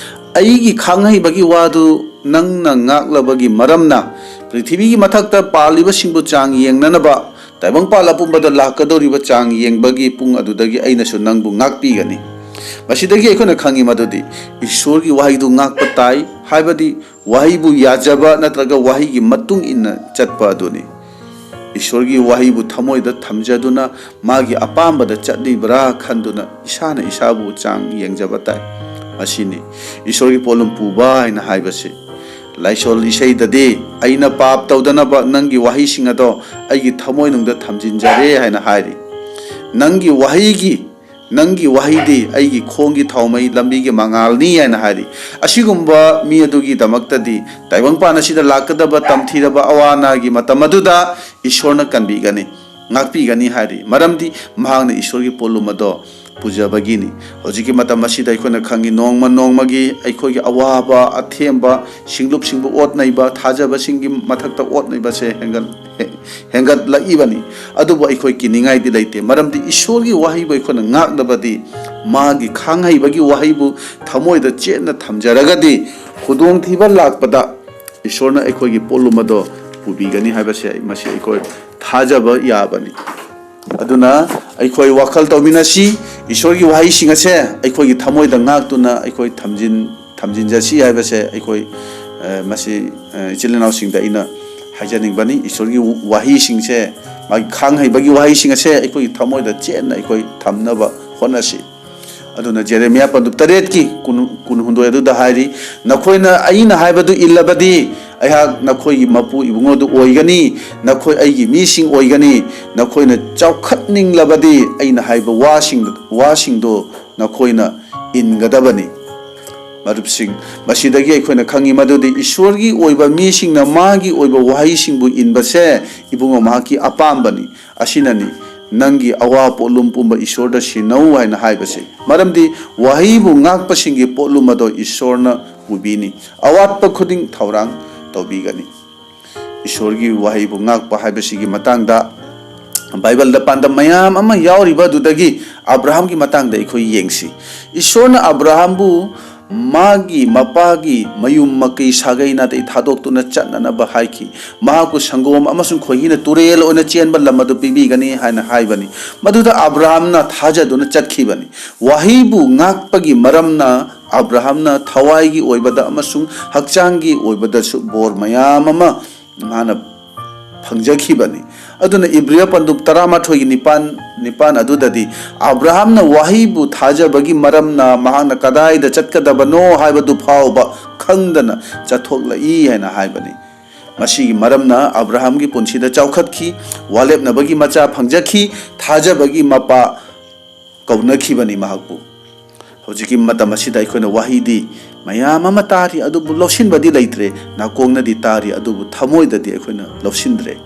"ꯑꯩꯒꯤ ꯈꯥꯡꯍꯩꯕꯒꯤ ꯋꯥꯗꯨ ꯅꯪꯅ ꯉꯥꯛꯂꯕꯒꯤ ꯃꯔꯝꯅ, ꯄ꯭ꯔꯤꯊꯤꯕꯤꯒꯤ ꯃꯊꯛꯇ ꯄꯥꯜꯂꯤꯕꯁꯤꯡꯕꯨ ꯆꯥꯡ ꯌꯦꯡꯅꯅꯕ ꯇꯥꯏꯕꯪꯄꯥꯜ ꯑꯄꯨꯝꯕꯗ ꯂꯥꯛꯀꯗꯧꯔꯤꯕ ꯆꯥꯡ ꯌꯦꯡꯕꯒꯤ ꯄꯨꯡ ꯑꯗꯨꯗꯒꯤ ꯑꯩꯅꯁꯨ ꯅꯪꯕꯨ ꯉꯥꯛꯄꯤꯒꯅꯤ"꯫ ꯃꯁꯤꯗꯒꯤ ꯑꯩꯈꯣꯏꯅ ꯈꯪꯉꯤ ꯃꯗꯨꯗꯤ ꯏꯁꯣꯔꯒꯤ ꯋꯥꯍꯩꯗꯨ ꯉꯥꯛꯄ ꯇꯥꯏ, ꯍꯥꯏꯕꯗꯤ ꯋꯥꯍꯩꯕꯨ ꯌꯥꯖꯕ ꯅꯠꯇ꯭ꯔꯒ ꯋꯥꯍꯩꯒꯤ ꯃꯇꯨꯡ ꯏꯟꯅ ꯆꯠꯄ ꯑꯗꯨꯅꯤ꯫ ꯏꯁꯣꯔꯒꯤ ꯋꯥꯍꯩꯕꯨ ꯊꯃꯣꯏꯗ ꯊꯝꯖꯗꯨꯅ ꯃꯥꯒꯤ ꯑꯄꯥꯝꯕꯗ ꯆꯠꯂꯤꯕ꯭ꯔꯥ ꯈꯟꯗꯨꯅ ꯏꯁꯥꯅ ꯏꯁꯥꯕꯨ ꯆꯥꯡ ꯌꯦꯡꯖꯕ ꯇꯥꯏ꯫ ꯃꯁꯤꯅꯤ ꯏꯁꯣꯔꯒꯤ ꯄꯣꯠꯂꯨꯝ ꯄꯨꯕ ꯍꯥꯏꯅ ꯍꯥꯏꯕꯁꯤ꯫ ꯂꯥꯏꯁꯣꯜ ꯏꯁꯩꯗꯗꯤ, "ꯑꯩꯅ ꯄꯥꯞ ꯇꯧꯗꯅꯕ ꯅꯪꯒꯤ ꯋꯥꯍꯩꯁꯤꯡ ꯑꯗꯣ ꯑꯩꯒꯤ ꯊꯃꯣꯏꯅꯨꯡꯗ ꯊꯝꯖꯤꯟꯖꯔꯦ" ꯍꯥꯏꯅ ꯍꯥꯏꯔꯤ꯫ ꯅꯪꯒꯤ ꯋꯥꯍꯩꯒꯤ "ꯅꯪꯒꯤ ꯋꯥꯍꯩꯗꯤ ꯑꯩꯒꯤ ꯈꯣꯡꯒꯤ ꯊꯥꯎꯃꯩ, ꯂꯝꯕꯤꯒꯤ ꯃꯉꯥꯜꯅꯤ" ꯍꯥꯏꯅ ꯍꯥꯏꯔꯤ꯫ ꯑꯁꯤꯒꯨꯝꯕ ꯃꯤ ꯑꯗꯨꯒꯤꯗꯃꯛꯇꯗꯤ ꯇꯥꯏꯕꯪꯄꯥꯟ ꯑꯁꯤꯗ ꯂꯥꯛꯀꯗꯕ ꯇꯝꯊꯤꯔꯕ ꯑꯋꯥ ꯑꯅꯥꯒꯤ ꯃꯇꯝ ꯑꯗꯨꯗ ꯏꯁꯣꯔꯅ ꯀꯟꯕꯤꯒꯅꯤ, ꯉꯥꯛꯄꯤꯒꯅꯤ ꯍꯥꯏꯔꯤ꯫ ꯃꯔꯝꯗꯤ ꯃꯍꯥꯛꯅ ꯏꯁꯣꯔꯒꯤ ꯄꯣꯠꯂꯨꯝ ꯑꯗꯣ ꯄꯨꯖꯕꯒꯤꯅꯤ꯫ ꯍꯧꯖꯤꯛꯀꯤ ꯃꯇꯝ ꯑꯁꯤꯗ ꯑꯩꯈꯣꯏꯅ ꯈꯪꯉꯤ, ꯅꯣꯡꯃ ꯅꯣꯡꯃꯒꯤ ꯑꯩꯈꯣꯏꯒꯤ ꯑꯋꯥꯕ, ꯑꯊꯦꯝꯕ, ꯁꯤꯡꯂꯨꯞ ꯁꯤꯡꯕ ꯑꯣꯠ ꯅꯩꯕ, ꯊꯥꯖꯕꯁꯤꯡꯒꯤ ꯃꯊꯛꯇ ꯑꯣꯠ ꯅꯩꯕꯁꯦ ꯍꯦꯟꯒꯠ-, ꯍꯦꯟꯒꯠꯂꯛꯏꯕꯅꯤ꯫ ꯑꯗꯨꯕꯨ ꯑꯩꯈꯣꯏ ꯀꯤꯅꯤꯡꯉꯥꯏꯗꯤ ꯂꯩꯇꯦ, ꯃꯔꯝꯗꯤ ꯏꯁꯣꯔꯒꯤ ꯋꯥꯍꯩꯕꯨ ꯑꯩꯈꯣꯏꯅ ꯉꯥꯛꯂꯕꯗꯤ, ꯃꯥꯒꯤ ꯈꯥꯡ ꯍꯩꯕꯒꯤ ꯋꯥꯍꯩꯕꯨ ꯊꯃꯣꯏꯗ ꯆꯦꯠꯅ ꯊꯝꯖꯔꯒꯗꯤ, ꯈꯨꯗꯣꯡꯊꯤꯕ ꯂꯥꯛꯄꯗ ꯏꯁꯣꯔꯅ ꯑꯩꯈꯣꯏꯒꯤ ꯄꯣꯠꯂꯨꯝ ꯑꯗꯣ ꯄꯨꯕꯤꯒꯅꯤ ꯍꯥꯏꯕꯁꯦ ꯑꯩ, ꯃꯁꯤ ꯑꯩꯈꯣꯏ ꯊꯥꯖꯕ ꯌꯥꯕꯅꯤ꯫ ꯑꯗꯨꯅ ꯑꯩꯈꯣꯏ ꯋꯥꯈꯜ ꯇꯧꯃꯤꯟꯅꯁꯤ, ꯏꯁꯣꯔꯒꯤ ꯋꯥꯍꯩꯁꯤꯡ ꯑꯁꯦ ꯑꯩꯈꯣꯏꯒꯤ ꯊꯃꯣꯏꯗ ꯉꯥꯛꯇꯨꯅ ꯑꯩꯈꯣꯏ ꯊꯝꯖꯤꯟ-, ꯊꯝꯖꯤꯟꯖꯁꯤ ꯍꯥꯏꯕꯁꯦ ꯑꯩꯈꯣꯏ, ꯑ, ꯃꯁꯤ, ꯑ, ꯏꯆꯤꯜ ꯏꯅꯥꯎꯁꯤꯡꯗ ꯑꯩꯅ ꯍꯥꯏꯖꯅꯤꯡꯕꯅꯤ꯫ ꯏꯁꯣꯔꯒꯤ ꯋꯥꯍꯩꯁꯤꯡꯁꯦ, ꯃꯥꯒꯤ ꯈꯥꯡ ꯍꯩꯕꯒꯤ ꯋꯥꯍꯩꯁꯤꯡ ꯑꯁꯦ ꯑꯩꯈꯣꯏꯒꯤ ꯊꯃꯣꯏꯗ ꯆꯦꯠꯅ ꯑꯩꯈꯣꯏ ꯊꯝꯅꯕ ꯍꯣꯠꯅꯁꯤ꯫ ꯑꯗꯨꯅ ꯖꯦꯔꯦꯃꯤꯌꯥ ꯄꯟꯗꯨꯞ ꯇꯔꯦꯠꯀꯤ ꯀꯨꯟ, ꯀꯨꯟꯍꯨꯝꯗꯣꯏ ꯑꯗꯨꯗ ꯍꯥꯏꯔꯤ, "ꯅꯈꯣꯏꯅ ꯑꯩꯅ ꯍꯥꯏꯕꯗꯨ ꯏꯜꯂꯕꯗꯤ, ꯑꯩꯍꯥꯛ ꯅꯈꯣꯏꯒꯤ ꯃꯄꯨ ꯏꯕꯨꯡꯉꯣꯗꯨ ꯑꯣꯏꯒꯅꯤ, ꯅꯈꯣꯏ ꯑꯩꯒꯤ ꯃꯤꯁꯤꯡ ꯑꯣꯏꯒꯅꯤ꯫ ꯅꯈꯣꯏꯅ ꯆꯥꯎꯈꯠꯅꯤꯡꯂꯕꯗꯤ, ꯑꯩꯅ ꯍꯥꯏꯕ ꯋꯥꯁꯤꯡ, ꯋꯥꯁꯤꯡꯗꯣ ꯅꯈꯣꯏꯅ ꯏꯟꯒꯗꯕꯅꯤ"꯫ ꯃꯔꯨꯞꯁꯤꯡ, ꯃꯁꯤꯗꯒꯤ ꯑꯩꯈꯣꯏꯅ ꯈꯪꯉꯤ ꯃꯗꯨꯗꯤ ꯏꯁꯣꯔꯒꯤ ꯑꯣꯏꯕ ꯃꯤꯁꯤꯡꯅ ꯃꯥꯒꯤ ꯑꯣꯏꯕ ꯋꯥꯍꯩꯁꯤꯡꯕꯨ ꯏꯟꯕꯁꯦ ꯏꯕꯨꯡꯉꯣ ꯃꯍꯥꯛꯀꯤ ꯑꯄꯥꯝꯕꯅꯤ꯫ ꯑꯁꯤꯅꯅꯤ, "ꯅꯪꯒꯤ ꯑꯋꯥ ꯄꯣꯠꯂꯨꯝ ꯄꯨꯝꯕ ꯏꯁꯣꯔꯗ ꯁꯤꯟꯅꯧ" ꯍꯥꯏꯅ ꯍꯥꯏꯕꯁꯤ꯫ ꯃꯔꯝꯗꯤ ꯋꯥꯍꯩꯕꯨ ꯉꯥꯛꯄꯁꯤꯡꯒꯤ ꯄꯣꯠꯂꯨꯝ ꯑꯗꯣ ꯏꯁꯣꯔꯅ ꯄꯨꯕꯤꯅꯤ, ꯑꯋꯥꯠꯄ ꯈꯨꯗꯤꯡ ꯊꯧꯔꯥꯡ ꯇꯧꯕꯤꯒꯅꯤ꯫ ꯏꯁꯣꯔꯒꯤ ꯋꯥꯍꯩꯕꯨ ꯉꯥꯛꯄ ꯍꯥꯏꯕꯁꯤꯒꯤ ꯃꯇꯥꯡꯗ ꯕꯥꯏꯕꯜꯗ ꯄꯥꯟꯗꯝ ꯃꯌꯥꯝ ꯑꯃ ꯌꯥꯎꯔꯤꯕ ꯑꯗꯨꯗꯒꯤ ꯑꯕ꯭ꯔꯥꯍꯥꯝꯒꯤ ꯃꯇꯥꯡꯗ ꯑꯩꯈꯣꯏ ꯌꯦꯡꯁꯤ꯫ ꯏꯁꯣꯔꯅ ꯑꯕ꯭ꯔꯥꯍꯥꯝꯕꯨ ꯃꯥꯒꯤ ꯃꯄꯥꯒꯤ ꯃꯌꯨꯝ ꯃꯀꯩ ꯁꯥꯒꯩ ꯅꯥꯇꯩ ꯊꯥꯗꯣꯛꯇꯨꯅ ꯆꯠꯅꯅꯕ ꯍꯥꯏꯈꯤ꯫ ꯃꯍꯥꯛꯄꯨ ꯁꯪꯒꯣꯝ ꯑꯃꯁꯨꯡ ꯈꯣꯏꯍꯤꯅ ꯇꯨꯔꯦꯜ ꯑꯣꯏꯅ ꯆꯦꯟꯕ ꯂꯝ ꯑꯗꯨ ꯄꯤꯕꯤꯒꯅꯤ ꯍꯥꯏꯅ ꯍꯥꯏꯕꯅꯤ꯫ ꯃꯗꯨꯗ ꯑꯕ꯭ꯔꯥꯍꯥꯝꯅ ꯊꯥꯖꯗꯨꯅ ꯆꯠꯈꯤꯕꯅꯤ꯫ ꯋꯥꯍꯩꯕꯨ ꯉꯥꯛꯄꯒꯤ ꯃꯔꯝꯅ ꯑꯕ꯭ꯔꯥꯍꯥꯝꯅ ꯊꯋꯥꯏꯒꯤ ꯑꯣꯏꯕꯗ ꯑꯃꯁꯨꯡ ꯍꯛꯆꯥꯡꯒꯤ ꯑꯣꯏꯕꯗꯁꯨ ꯕꯣꯔ ꯃꯌꯥꯝ ꯑꯃ ꯃꯥꯅ ꯐꯪꯖꯈꯤꯕꯅꯤ꯫ ꯑꯗꯨꯅ ꯏꯕ꯭ꯔꯤꯌ ꯄꯟꯗꯨꯞ ꯇꯔꯥꯃꯥꯊꯣꯏꯒꯤ ꯅꯤꯄꯥꯟ, ꯅꯤꯄꯥꯟ ꯑꯗꯨꯗꯗꯤ, "ꯑꯕ꯭ꯔꯥꯍꯥꯝꯅ ꯋꯥꯍꯩꯕꯨ ꯊꯥꯖꯕꯒꯤ ꯃꯔꯝꯅ ꯃꯍꯥꯛꯅ ꯀꯗꯥꯏꯗ ꯆꯠꯀꯗꯕꯅꯣ ꯍꯥꯏꯕꯗꯨ ꯐꯥꯎꯕ ꯈꯪꯗꯅ ꯆꯠꯊꯣꯛꯂꯛꯏ" ꯍꯥꯏꯅ ꯍꯥꯏꯕꯅꯤ꯫ ꯃꯁꯤꯒꯤ ꯃꯔꯝꯅ ꯑꯕ꯭ꯔꯥꯍꯥꯝꯒꯤ ꯄꯨꯟꯁꯤꯗ ꯆꯥꯎꯈꯠꯈꯤ, ꯋꯥꯂꯦꯞꯅꯕꯒꯤ ꯃꯆꯥ ꯐꯪꯖꯈꯤ, ꯊꯥꯖꯕꯒꯤ ꯃꯄꯥ ꯀꯧꯅꯈꯤꯕꯅꯤ ꯃꯍꯥꯛꯄꯨ꯫ ꯍꯧꯖꯤꯛꯀꯤ ꯃꯇꯝ ꯑꯁꯤꯗ ꯑꯩꯈꯣꯏꯅ ꯋꯥꯍꯩꯗꯤ ꯃꯌꯥꯝ ꯑꯃ ꯇꯥꯔꯤ, ꯑꯗꯨꯕꯨ ꯂꯧꯁꯤꯟꯕꯗꯤ ꯂꯩꯇ꯭ꯔꯦ꯫ ꯅꯥꯀꯣꯡꯅꯗꯤ ꯇꯥꯔꯤ, ꯑꯗꯨꯕꯨ ꯊꯃꯣꯏꯗꯗꯤ ꯑꯩꯈꯣꯏꯅ ꯂꯧꯁꯤꯟꯗ꯭ꯔꯦ꯫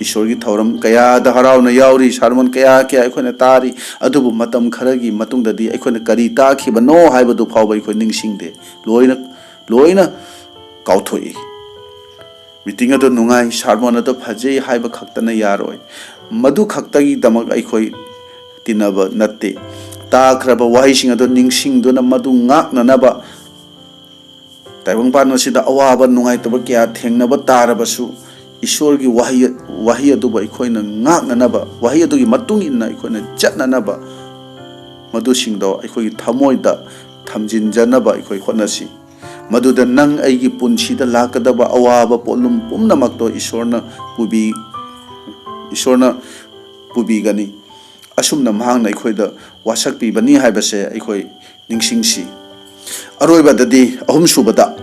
ꯏꯁꯣꯔꯒꯤ ꯊꯧꯔꯝ ꯀꯌꯥꯗ ꯍꯔꯥꯎꯅ ꯌꯥꯎꯔꯤ, ꯁꯥꯔꯃꯣꯟ ꯀꯌꯥ ꯀꯌꯥ ꯑꯩꯈꯣꯏꯅ ꯇꯥꯔꯤ, ꯑꯗꯨꯕꯨ ꯃꯇꯝ ꯈꯔꯒꯤ ꯃꯇꯨꯡꯗꯗꯤ ꯑꯩꯈꯣꯏꯅ ꯀꯔꯤ ꯇꯥꯈꯤꯕꯅꯣ ꯍꯥꯏꯕꯗꯨ ꯐꯥꯎꯕ ꯑꯩꯈꯣꯏ ꯅꯤꯡꯁꯤꯡꯗꯦ꯫ ꯂꯣꯏꯅ, ꯂꯣꯏꯅ ꯀꯥꯎꯊꯣꯛꯏ꯫ ꯃꯤꯇꯤꯡ ꯑꯗꯨ ꯅꯨꯡꯉꯥꯏ, ꯁꯥꯔꯃꯣꯟ ꯑꯗꯨ ꯐꯖꯩ ꯍꯥꯏꯕ ꯈꯛꯇꯅ ꯌꯥꯔꯣꯏ꯫ ꯃꯗꯨ ꯈꯛꯇꯒꯤꯗꯃꯛ ꯑꯩꯈꯣꯏ ꯇꯤꯟꯅꯕ ꯅꯠꯇꯦ꯫ ꯇꯥꯈ꯭ꯔꯕ ꯋꯥꯍꯩꯁꯤꯡ ꯑꯗꯨ ꯅꯤꯡꯁꯤꯡꯗꯨꯅ ꯃꯗꯨ ꯉꯥꯛꯅꯅꯕ, ꯇꯥꯏꯕꯪꯄꯥꯟ ꯑꯁꯤꯗ ꯑꯋꯥꯕ ꯅꯨꯡꯉꯥꯏꯇꯕ ꯀꯌꯥ ꯊꯦꯡꯅꯕ ꯇꯥꯔꯕꯁꯨ, ꯏꯁꯣꯔꯒꯤ ꯋꯥꯍꯩ, ꯋꯥꯍꯩ ꯑꯗꯨꯕꯨ ꯑꯩꯈꯣꯏꯅ ꯉꯥꯛꯅꯅꯕ, ꯋꯥꯍꯩ ꯑꯗꯨꯒꯤ ꯃꯇꯨꯡ ꯏꯟꯅ ꯑꯩꯈꯣꯏꯅ ꯆꯠꯅꯅꯕ, ꯃꯗꯨꯁꯤꯡꯗꯣ ꯑꯩꯈꯣꯏꯒꯤ ꯊꯃꯣꯏꯗ ꯊꯝꯖꯤꯟꯖꯅꯕ ꯑꯩꯈꯣꯏ ꯍꯣꯠꯅꯁꯤ꯫ ꯃꯗꯨꯗ ꯅꯪ ꯑꯩꯒꯤ ꯄꯨꯟꯁꯤꯗ ꯂꯥꯛꯀꯗꯕ ꯑꯋꯥꯕ ꯄꯣꯠꯂꯨꯝ ꯄꯨꯝꯅꯃꯛꯇꯣ ꯏꯁꯣꯔꯅ ꯄꯨꯕꯤ-, ꯏꯁꯣꯔꯅ ꯄꯨꯕꯤꯒꯅꯤ꯫ ꯑꯁꯨꯝꯅ ꯃꯍꯥꯛꯅ ꯑꯩꯈꯣꯏꯗ ꯋꯥꯁꯛꯄꯤꯕꯅꯤ ꯍꯥꯏꯕꯁꯦ ꯑꯩꯈꯣꯏ ꯅꯤꯡꯁꯤꯡꯁꯤ꯫ ꯑꯔꯣꯏꯕꯗꯗꯤ, ꯑꯍꯨꯝꯁꯨꯕꯗ,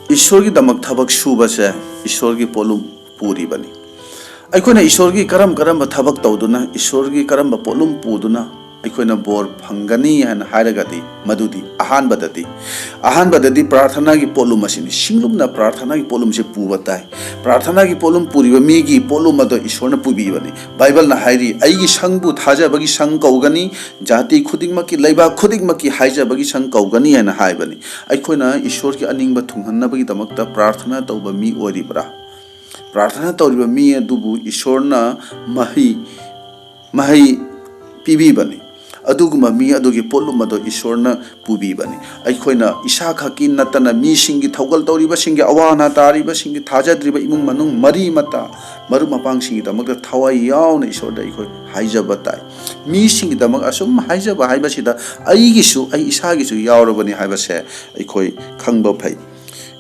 ꯏꯁꯣꯔꯒꯤꯗꯃꯛ ꯊꯕꯛ ꯁꯨꯕꯁꯦ ꯏꯁꯣꯔꯒꯤ ꯄꯣꯠꯂꯨꯝ ꯄꯨꯔꯤꯕꯅꯤ꯫ ꯑꯩꯈꯣꯏꯅ ꯏꯁꯣꯔꯒꯤ ꯀꯔꯝ ꯀꯔꯝꯕ ꯊꯕꯛ ꯇꯧꯗꯨꯅ, ꯏꯁꯣꯔꯒꯤ ꯀꯔꯝꯕ ꯄꯣꯠꯂꯨꯝ ꯄꯨꯗꯨꯅ ꯑꯩꯈꯣꯏꯅ ꯕꯣꯔ ꯐꯪꯒꯅꯤ ꯍꯥꯏꯅ ꯍꯥꯏꯔꯒꯗꯤ, ꯃꯗꯨꯗꯤ ꯑꯍꯥꯟꯕꯗꯗꯤ, ꯑꯍꯥꯟꯕꯗꯗꯤ ꯄ꯭ꯔꯥꯔꯊꯅꯥꯒꯤ ꯄꯣꯠꯂꯨꯝ ꯑꯁꯤꯅꯤ꯫ ꯁꯤꯡꯂꯨꯞꯅ ꯄ꯭ꯔꯥꯔꯊꯅꯥꯒꯤ ꯄꯣꯠꯂꯨꯝꯁꯦ ꯄꯨꯕ ꯇꯥꯏ꯫ ꯄ꯭ꯔꯥꯔꯊꯅꯥꯒꯤ ꯄꯣꯠꯂꯨꯝ ꯄꯨꯔꯤꯕ ꯃꯤꯒꯤ ꯄꯣꯠꯂꯨꯝ ꯑꯗꯣ ꯏꯁꯣꯔꯅ ꯄꯨꯕꯤꯕꯅꯤ꯫ ꯕꯥꯏꯕꯜꯅ ꯍꯥꯏꯔꯤ, "ꯑꯩꯒꯤ ꯁꯪꯕꯨ ꯊꯥꯖꯕꯒꯤ ꯁꯪ ꯀꯧꯒꯅꯤ, ꯖꯥꯇꯤ ꯈꯨꯗꯤꯡꯃꯛꯀꯤ, ꯂꯩꯕꯥꯛ ꯈꯨꯗꯤꯡꯃꯛꯀꯤ ꯍꯥꯏꯖꯕꯒꯤ ꯁꯪ ꯀꯧꯒꯅꯤ" ꯍꯥꯏꯅ ꯍꯥꯏꯕꯅꯤ꯫ ꯑꯩꯈꯣꯏꯅ ꯏꯁꯣꯔꯒꯤ ꯑꯅꯤꯡꯕ ꯊꯨꯡꯍꯟꯅꯕꯒꯤꯗꯃꯛꯇ ꯄ꯭ꯔꯥꯔꯊꯅꯥ ꯇꯧꯕ ꯃꯤ ꯑꯣꯏꯔꯤꯕ꯭ꯔꯥ? ꯄ꯭ꯔꯥꯔꯊꯅꯥ ꯇꯧꯔꯤꯕ ꯃꯤ ꯑꯗꯨꯕꯨ ꯏꯁꯣꯔꯅ ꯃꯍꯩ, ꯃꯍꯩ ꯄꯤꯕꯤꯕꯅꯤ꯫ ꯑꯗꯨꯒꯨꯝꯕ ꯃꯤ ꯑꯗꯨꯒꯤ ꯄꯣꯠꯂꯨꯝ ꯑꯗꯨ ꯏꯁꯣꯔꯅ ꯄꯨꯕꯤꯕꯅꯤ꯫ ꯑꯩꯈꯣꯏꯅ ꯏꯁꯥꯈꯛꯀꯤ ꯅꯠꯇꯅ ꯃꯤꯁꯤꯡꯒꯤ, ꯊꯧꯒꯜ ꯇꯧꯔꯤꯕꯁꯤꯡꯒꯤ, ꯑꯋꯥ ꯑꯅꯥ ꯇꯥꯔꯤꯕꯁꯤꯡꯒꯤ, ꯊꯥꯖꯗ꯭ꯔꯤꯕ ꯏꯃꯨꯡ ꯃꯅꯨꯡ, ꯃꯔꯤ ꯃꯇꯥ, ꯃꯔꯨꯞ ꯃꯄꯥꯡꯁꯤꯡꯒꯤꯗꯃꯛꯇ ꯊꯋꯥꯏ ꯌꯥꯎꯅ ꯏꯁꯣꯔꯗ ꯑꯩꯈꯣꯏ ꯍꯥꯏꯖꯕ ꯇꯥꯏ꯫ ꯃꯤꯁꯤꯡꯒꯤꯗꯃꯛ ꯑꯁꯨꯝ ꯍꯥꯏꯖꯕ ꯍꯥꯏꯕꯁꯤꯗ ꯑꯩꯒꯤꯁꯨ, ꯑꯩ ꯏꯁꯥꯒꯤꯁꯨ ꯌꯥꯎꯔꯕꯅꯤ ꯍꯥꯏꯕꯁꯦ ꯑꯩꯈꯣꯏ ꯈꯪꯕ ꯐꯩ꯫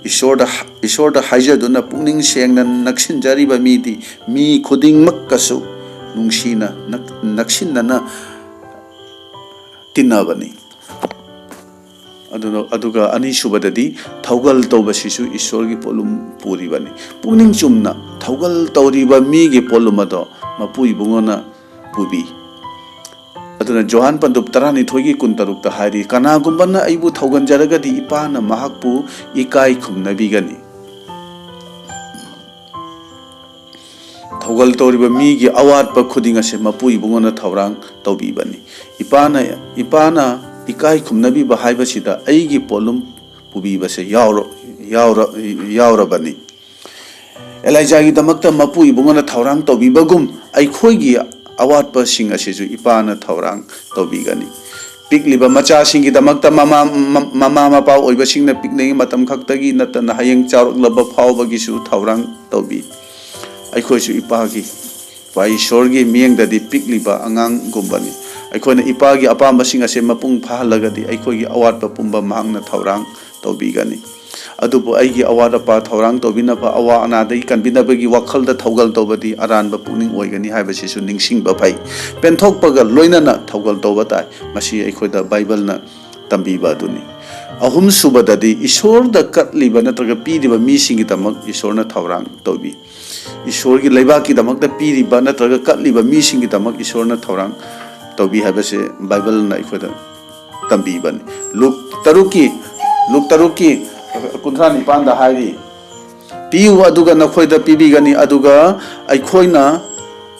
ꯏꯁꯣꯔꯗ, ꯏꯁꯣꯔꯗ ꯍꯥꯏꯖꯗꯨꯅ ꯄꯨꯛꯅꯤꯡ ꯁꯦꯡꯅ ꯅꯛꯁꯤꯟꯖꯔꯤꯕ ꯃꯤꯗꯤ ꯃꯤ ꯈꯨꯗꯤꯡꯃꯛꯀꯁꯨ ꯅꯨꯡꯁꯤꯅ ꯅꯛ-, ꯅꯛꯁꯤꯟꯅꯅ ꯇꯤꯟꯅꯕꯅꯤ꯫ ꯑꯗꯨꯅ, ꯑꯗꯨꯒ ꯑꯅꯤꯁꯨꯕꯗꯗꯤ ꯊꯧꯒꯜ ꯇꯧꯕꯁꯤꯁꯨ ꯏꯁꯣꯔꯒꯤ ꯄꯣꯠꯂꯨꯝ ꯄꯨꯔꯤꯕꯅꯤ꯫ ꯄꯨꯛꯅꯤꯡ ꯆꯨꯝꯅ ꯊꯧꯒꯜ ꯇꯧꯔꯤꯕ ꯃꯤꯒꯤ ꯄꯣꯠꯂꯨꯝ ꯑꯗꯣ ꯃꯄꯨ ꯏꯕꯨꯡꯉꯣꯅ ꯄꯨꯕꯤ꯫ ꯑꯗꯨꯅ ꯖꯣꯍꯥꯟ ꯄꯟꯗꯨꯞ ꯇꯔꯥꯅꯤꯊꯣꯏꯒꯤ ꯀꯨꯟꯇꯔꯨꯛꯇ ꯍꯥꯏꯔꯤ, "ꯀꯅꯥꯒꯨꯝꯕꯅ ꯑꯩꯕꯨ ꯊꯧꯒꯟꯖꯔꯒꯗꯤ ꯏꯄꯥꯅ ꯃꯍꯥꯛꯄꯨ ꯏꯀꯥꯏ ꯈꯨꯝꯅꯕꯤꯒꯅꯤ"꯫ ꯊꯧꯒꯜ ꯇꯧꯔꯤꯕ ꯃꯤꯒꯤ ꯑꯋꯥꯠꯄ ꯈꯨꯗꯤꯡ ꯑꯁꯦ ꯃꯄꯨ ꯏꯕꯨꯡꯉꯣꯅ ꯊꯧꯔꯥꯡ ꯇꯧꯕꯤꯕꯅꯤ꯫ ꯏꯄꯥꯅ, ꯏꯄꯥꯅ ꯏꯀꯥꯏ ꯈꯨꯝꯅꯕꯤꯕ ꯍꯥꯏꯕꯁꯤꯗ ꯑꯩꯒꯤ ꯄꯣꯠꯂꯨꯝ ꯄꯨꯕꯤꯕꯁꯦ ꯌꯥꯎꯔ-, ꯌꯥꯎꯔ-, ꯌꯥꯎꯔꯕꯅꯤ꯫ ꯑꯦꯂꯥꯏꯖꯥꯒꯤꯗꯃꯛꯇ ꯃꯄꯨ ꯏꯕꯨꯡꯉꯣꯅ ꯊꯧꯔꯥꯡ ꯇꯧꯕꯤꯕꯒꯨꯝ, ꯑꯩꯈꯣꯏꯒꯤ ꯑꯋꯥꯠꯄꯁꯤꯡ ꯑꯁꯤꯁꯨ ꯏꯄꯥꯅ ꯊꯧꯔꯥꯡ ꯇꯧꯕꯤꯒꯅꯤ꯫ ꯄꯤꯛꯂꯤꯕ ꯃꯆꯥꯁꯤꯡꯒꯤꯗꯃꯛꯇ ꯃꯃꯥ, ꯃ-, ꯃꯃꯥ ꯃꯄꯥ ꯑꯣꯏꯕꯁꯤꯡꯅ ꯄꯤꯛꯂꯤꯉꯩ ꯃꯇꯝ ꯈꯛꯇꯒꯤ ꯅꯠꯇꯅ ꯍꯌꯦꯡ ꯆꯥꯎꯔꯛꯂꯕ ꯐꯥꯎꯕꯒꯤꯁꯨ ꯊꯧꯔꯥꯡ ꯇꯧꯕꯤ꯫ ꯑꯩꯈꯣꯏꯁꯨ ꯏꯄꯥꯒꯤ, ꯏꯄꯥ ꯏꯁꯣꯔꯒꯤ ꯃꯤꯠꯌꯦꯡꯗꯗꯤ ꯄꯤꯛꯂꯤꯕ ꯑꯉꯥꯡꯒꯨꯝꯕꯅꯤ꯫ ꯑꯩꯈꯣꯏꯅ ꯏꯄꯥꯒꯤ ꯑꯄꯥꯝꯕꯁꯤꯡ ꯑꯁꯦ ꯃꯄꯨꯡ ꯐꯥꯍꯜꯂꯒꯗꯤ ꯑꯩꯈꯣꯏꯒꯤ ꯑꯋꯥꯠꯄ ꯄꯨꯝꯕ ꯃꯍꯥꯛꯅ ꯊꯧꯔꯥꯡ ꯇꯧꯕꯤꯒꯅꯤ꯫ ꯑꯗꯨꯕꯨ ꯑꯩꯒꯤ ꯑꯋꯥꯠ ꯑꯄꯥ ꯊꯧꯔꯥꯡ ꯇꯧꯕꯤꯅꯕ, ꯑꯋꯥ ꯑꯅꯥꯗꯒꯤ ꯀꯟꯕꯤꯅꯕꯒꯤ ꯋꯥꯈꯜꯗ ꯊꯧꯒꯜ ꯇꯧꯕꯗꯤ ꯑꯔꯥꯟꯕ ꯄꯨꯛꯅꯤꯡ ꯑꯣꯏꯒꯅꯤ ꯍꯥꯏꯕꯁꯤꯁꯨ ꯅꯤꯡꯁꯤꯡꯕ ꯐꯩ꯫ ꯄꯦꯟꯊꯣꯛꯄꯒ ꯂꯣꯏꯅꯅ ꯊꯧꯒꯜ ꯇꯧꯕ ꯇꯥꯏ꯫ ꯃꯁꯤ ꯑꯩꯈꯣꯏꯗ ꯕꯥꯏꯕꯜꯅ ꯇꯝꯕꯤꯕ ꯑꯗꯨꯅꯤ꯫ ꯑꯍꯨꯝꯁꯨꯕꯗꯗꯤ, ꯏꯁꯣꯔꯗ ꯀꯠꯂꯤꯕ ꯅꯠꯇ꯭ꯔꯒ ꯄꯤꯔꯤꯕ ꯃꯤꯁꯤꯡꯒꯤꯗꯃꯛ ꯏꯁꯣꯔꯅ ꯊꯧꯔꯥꯡ ꯇꯧꯕꯤ꯫ ꯏꯁꯣꯔꯒꯤ ꯂꯩꯕꯥꯛꯀꯤꯗꯃꯛꯇ ꯄꯤꯔꯤꯕ ꯅꯠꯇ꯭ꯔꯒ ꯀꯠꯂꯤꯕ ꯃꯤꯁꯤꯡꯒꯤꯗꯃꯛ ꯏꯁꯣꯔꯅ ꯊꯧꯔꯥꯡ ꯇꯧꯕꯤ ꯍꯥꯏꯕꯁꯦ ꯕꯥꯏꯕꯜꯅ ꯑꯩꯈꯣꯏꯗ ꯇꯝꯕꯤꯕꯅꯤ꯫ ꯂꯨꯛ ꯇꯔꯨꯛꯀꯤ, ꯂꯨꯛ ꯇꯔꯨꯛꯀꯤ ꯀꯨꯟꯊ꯭ꯔꯥ ꯅꯤꯄꯥꯟꯗ ꯍꯥꯏꯔꯤ, "ꯄꯤꯌꯨ, ꯑꯗꯨꯒ ꯅꯈꯣꯏꯗ ꯄꯤꯕꯤꯒꯅꯤ, ꯑꯗꯨꯒ ꯑꯩꯈꯣꯏꯅ,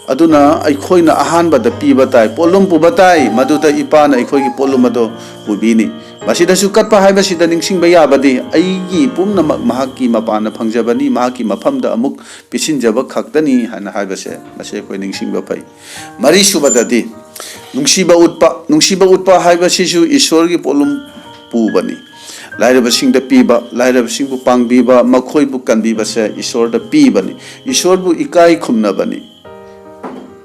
ꯑꯗꯨꯅ ꯑꯩꯈꯣꯏꯅ ꯑꯍꯥꯟꯕꯗ ꯄꯤꯕ ꯇꯥꯏ, ꯄꯣꯠꯂꯨꯝ ꯄꯨꯕ ꯇꯥꯏ, ꯃꯗꯨꯗ ꯏꯄꯥꯅ ꯑꯩꯈꯣꯏꯒꯤ ꯄꯣꯠꯂꯨꯝ ꯑꯗꯣ ꯄꯨꯕꯤꯅꯤ"꯫ ꯃꯁꯤꯗꯁꯨ ꯀꯠꯄ ꯍꯥꯏꯕꯁꯤꯗ ꯅꯤꯡꯁꯤꯡꯕ ꯌꯥꯕꯗꯤ, ꯑꯩꯒꯤ ꯄꯨꯝꯅꯃꯛ ꯃꯍꯥꯛꯀꯤ ꯃꯄꯥꯟꯅ ꯐꯪꯖꯕꯅꯤ, ꯃꯍꯥꯛꯀꯤ ꯃꯐꯝꯗ ꯑꯃꯨꯛ ꯄꯤꯁꯤꯟꯖꯕ ꯈꯛꯇꯅꯤ ꯍꯥꯏꯅ ꯍꯥꯏꯕꯁꯦ, ꯃꯁꯤ ꯑꯩꯈꯣꯏ ꯅꯤꯡꯁꯤꯡꯕ ꯐꯩ꯫ ꯃꯔꯤꯁꯨꯕꯗꯗꯤ, ꯅꯨꯡꯁꯤꯕ ꯎꯠꯄ꯫ ꯅꯨꯡꯁꯤꯕ ꯎꯠꯄ ꯍꯥꯏꯕꯁꯤꯁꯨ ꯏꯁꯣꯔꯒꯤ ꯄꯣꯠꯂꯨꯝ ꯄꯨꯕꯅꯤ꯫ ꯂꯥꯏꯔꯕꯁꯤꯡꯗ ꯄꯤꯕ, ꯂꯥꯏꯔꯕꯁꯤꯡꯕꯨ ꯄꯥꯡꯕꯤꯕ, ꯃꯈꯣꯏꯕꯨ ꯀꯟꯕꯤꯕꯁꯦ ꯏꯁꯣꯔꯗ ꯄꯤꯕꯅꯤ꯫ ꯏꯁꯣꯔꯕꯨ ꯏꯀꯥꯏ ꯈꯨꯝꯅꯕꯅꯤ꯫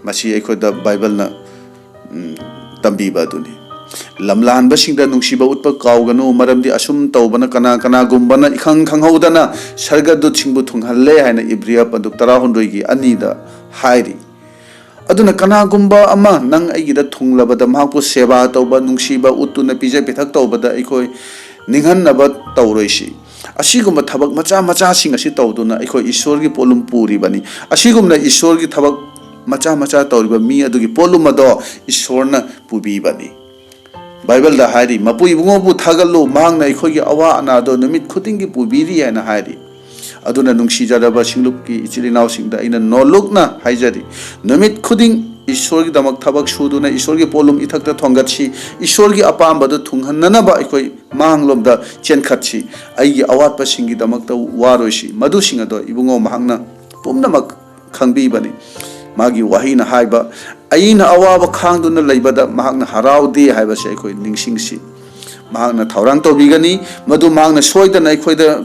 ꯃꯁꯤ ꯑꯩꯈꯣꯏꯗ ꯕꯥꯏꯕꯜꯅ, ꯎꯝ, ꯇꯝꯕꯤꯕ ꯑꯗꯨꯅꯤ꯫ ꯂꯝꯂꯥꯟꯕꯁꯤꯡꯗ ꯅꯨꯡꯁꯤꯕ ꯎꯠꯄ ꯀꯥꯎꯒꯅꯨ, ꯃꯔꯝꯗꯤ ꯑꯁꯨꯝ ꯇꯧꯕꯅ ꯀꯅꯥ ꯀꯅꯥꯒꯨꯝꯕꯅ ꯏꯈꯪ ꯈꯪꯍꯧꯗꯅ ꯁꯔꯒꯗꯨꯠꯁꯤꯡꯕꯨ ꯊꯨꯡꯍꯜꯂꯦ ꯍꯥꯏꯅ ꯏꯕ꯭ꯔꯤꯌꯥ ꯄꯟꯗꯨꯞ ꯇꯔꯥꯍꯨꯝꯗꯣꯏꯒꯤ ꯑꯅꯤꯗ ꯍꯥꯏꯔꯤ꯫ ꯑꯗꯨꯅ ꯀꯅꯥꯒꯨꯝꯕ ꯑꯃ ꯅꯪ ꯑꯩꯒꯤꯗ ꯊꯨꯡꯂꯕꯗ, ꯃꯍꯥꯛꯄꯨ ꯁꯦꯕꯥ ꯇꯧꯕ, ꯅꯨꯡꯁꯤꯕ ꯎꯠꯇꯨꯅ ꯄꯤꯖ ꯄꯤꯊꯛ ꯇꯧꯕꯗ ꯑꯩꯈꯣꯏ ꯅꯤꯡꯍꯟꯅꯕ ꯇꯧꯔꯣꯏꯁꯤ꯫ ꯑꯁꯤꯒꯨꯝꯕ ꯊꯕꯛ ꯃꯆꯥ ꯃꯆꯥꯁꯤꯡ ꯑꯁꯤ ꯇꯧꯗꯨꯅ ꯑꯩꯈꯣꯏ ꯏꯁꯣꯔꯒꯤ ꯄꯣꯠꯂꯨꯝ ꯄꯨꯔꯤꯕꯅꯤ꯫ ꯑꯁꯤꯒꯨꯝꯅ ꯏꯁꯣꯔꯒꯤ ꯊꯕꯛ ꯃꯆꯥ ꯃꯆꯥ ꯇꯧꯔꯤꯕ ꯃꯤ ꯑꯗꯨꯒꯤ ꯄꯣꯠꯂꯨꯝ ꯑꯗꯣ ꯏꯁꯣꯔꯅ ꯄꯨꯕꯤꯕꯅꯤ꯫ ꯕꯥꯏꯕꯜꯗ ꯍꯥꯏꯔꯤ, "ꯃꯄꯨ ꯏꯕꯨꯡꯉꯣꯕꯨ ꯊꯥꯒꯠꯂꯨ, ꯃꯍꯥꯛꯅ ꯑꯩꯈꯣꯏꯒꯤ ꯑꯋꯥ ꯑꯅꯥꯗꯣ ꯅꯨꯃꯤꯠ ꯈꯨꯗꯤꯡꯒꯤ ꯄꯨꯕꯤꯔꯤ" ꯍꯥꯏꯅ ꯍꯥꯏꯔꯤ꯫ ꯑꯗꯨꯅ ꯅꯨꯡꯁꯤꯖꯔꯕ ꯁꯤꯡꯂꯨꯞꯀꯤ ꯏꯆꯤꯜ ꯏꯅꯥꯎꯁꯤꯡꯗ ꯑꯩꯅ ꯅꯣꯜꯂꯨꯛꯅ ꯍꯥꯏꯖꯔꯤ, ꯅꯨꯃꯤꯠ ꯈꯨꯗꯤꯡ ꯏꯁꯣꯔꯒꯤꯗꯃꯛ ꯊꯕꯛ ꯁꯨꯗꯨꯅ ꯏꯁꯣꯔꯒꯤ ꯄꯣꯠꯂꯨꯝ ꯏꯊꯛꯇ ꯊꯣꯡꯒꯠꯁꯤ, ꯏꯁꯣꯔꯒꯤ ꯑꯄꯥꯝꯕꯗꯨ ꯊꯨꯡꯍꯟꯅꯅꯕ ꯑꯩꯈꯣꯏ ꯃꯥꯡꯂꯣꯝꯗ ꯆꯦꯟꯈꯠꯁꯤ꯫ ꯑꯩꯒꯤ ꯑꯋꯥꯠꯄꯁꯤꯡꯒꯤꯗꯃꯛꯇ ꯋꯥꯔꯣꯏꯁꯤ, ꯃꯗꯨꯁꯤꯡ ꯑꯗꯣ ꯏꯕꯨꯡꯉꯣ ꯃꯍꯥꯛꯅ ꯄꯨꯝꯅꯃꯛ ꯈꯪꯕꯤꯕꯅꯤ꯫ ꯃꯥꯒꯤ ꯋꯥꯍꯩꯅ ꯍꯥꯏꯕ, "ꯑꯩꯅ ꯑꯋꯥꯕ ꯈꯥꯡꯗꯨꯅ ꯂꯩꯕꯗ ꯃꯍꯥꯛꯅ ꯍꯔꯥꯎꯗꯦ" ꯍꯥꯏꯕꯁꯦ ꯑꯩꯈꯣꯏ ꯅꯤꯡꯁꯤꯡꯁꯤ꯫ ꯃꯍꯥꯛꯅ ꯊꯧꯔꯥꯡ ꯇꯧꯕꯤꯒꯅꯤ, ꯃꯗꯨ ꯃꯍꯥꯛꯅ ꯁꯣꯏꯗꯅ ꯑꯩꯈꯣꯏꯗ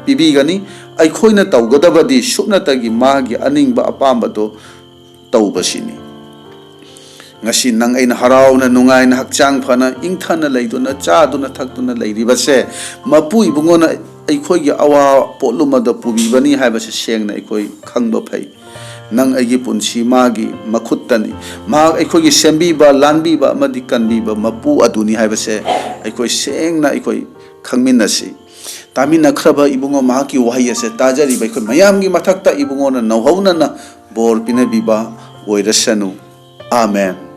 ꯄꯤꯕꯤꯒꯅꯤ꯫ ꯑꯩꯈꯣꯏꯅ ꯇꯧꯒꯗꯕꯗꯤ ꯁꯨꯞꯅꯇꯒꯤ ꯃꯥꯒꯤ ꯑꯅꯤꯡꯕ ꯑꯄꯥꯝꯕꯗꯣ ꯇꯧꯕꯁꯤꯅꯤ꯫ ꯉꯁꯤ ꯅꯪ ꯑꯩꯅ ꯍꯔꯥꯎꯅ, ꯅꯨꯡꯉꯥꯏꯅ, ꯍꯛꯆꯥꯡ ꯐꯅ, ꯏꯪꯊꯅ ꯂꯩꯗꯨꯅ, ꯆꯥꯗꯨꯅ ꯊꯛꯇꯨꯅ ꯂꯩꯔꯤꯕꯁꯦ, ꯃꯄꯨ ꯏꯕꯨꯡꯉꯣꯅ ꯑꯩꯈꯣꯏꯒꯤ ꯑꯋꯥ ꯄꯣꯠꯂꯨꯝ ꯑꯗꯣ ꯄꯨꯕꯤꯕꯅꯤ ꯍꯥꯏꯕꯁꯦ ꯁꯦꯡꯅ ꯑꯩꯈꯣꯏ ꯈꯪꯕ ꯐꯩ꯫ ꯅꯪ ꯑꯩꯒꯤ ꯄꯨꯟꯁꯤ ꯃꯥꯒꯤ ꯃꯈꯨꯠꯇꯅꯤ꯫ ꯃꯍꯥꯛ ꯑꯩꯈꯣꯏꯒꯤ ꯁꯦꯝꯕꯤꯕ, ꯂꯥꯟꯕꯤꯕ ꯑꯃꯗꯤ ꯀꯟꯕꯤꯕ ꯃꯄꯨ ꯑꯗꯨꯅꯤ ꯍꯥꯏꯕꯁꯦ ꯑꯩꯈꯣꯏ ꯁꯦꯡꯅ ꯑꯩꯈꯣꯏ ꯈꯪꯃꯤꯟꯅꯁꯤ꯫ ꯇꯥꯃꯤꯟꯅꯈ꯭ꯔꯕ ꯏꯕꯨꯡꯉꯣ ꯃꯍꯥꯛꯀꯤ ꯋꯥꯍꯩ ꯑꯁꯦ ꯇꯥꯖꯔꯤꯕ ꯑꯩꯈꯣꯏ ꯃꯌꯥꯝꯒꯤ ꯃꯊꯛꯇ ꯏꯕꯨꯡꯉꯣꯅ ꯅꯧꯍꯧꯅꯅ ꯕꯣꯔ ꯄꯤꯅꯕꯤꯕ ꯑꯣꯏꯔꯁꯅꯨ꯫ ꯑꯥꯃꯦꯟ꯫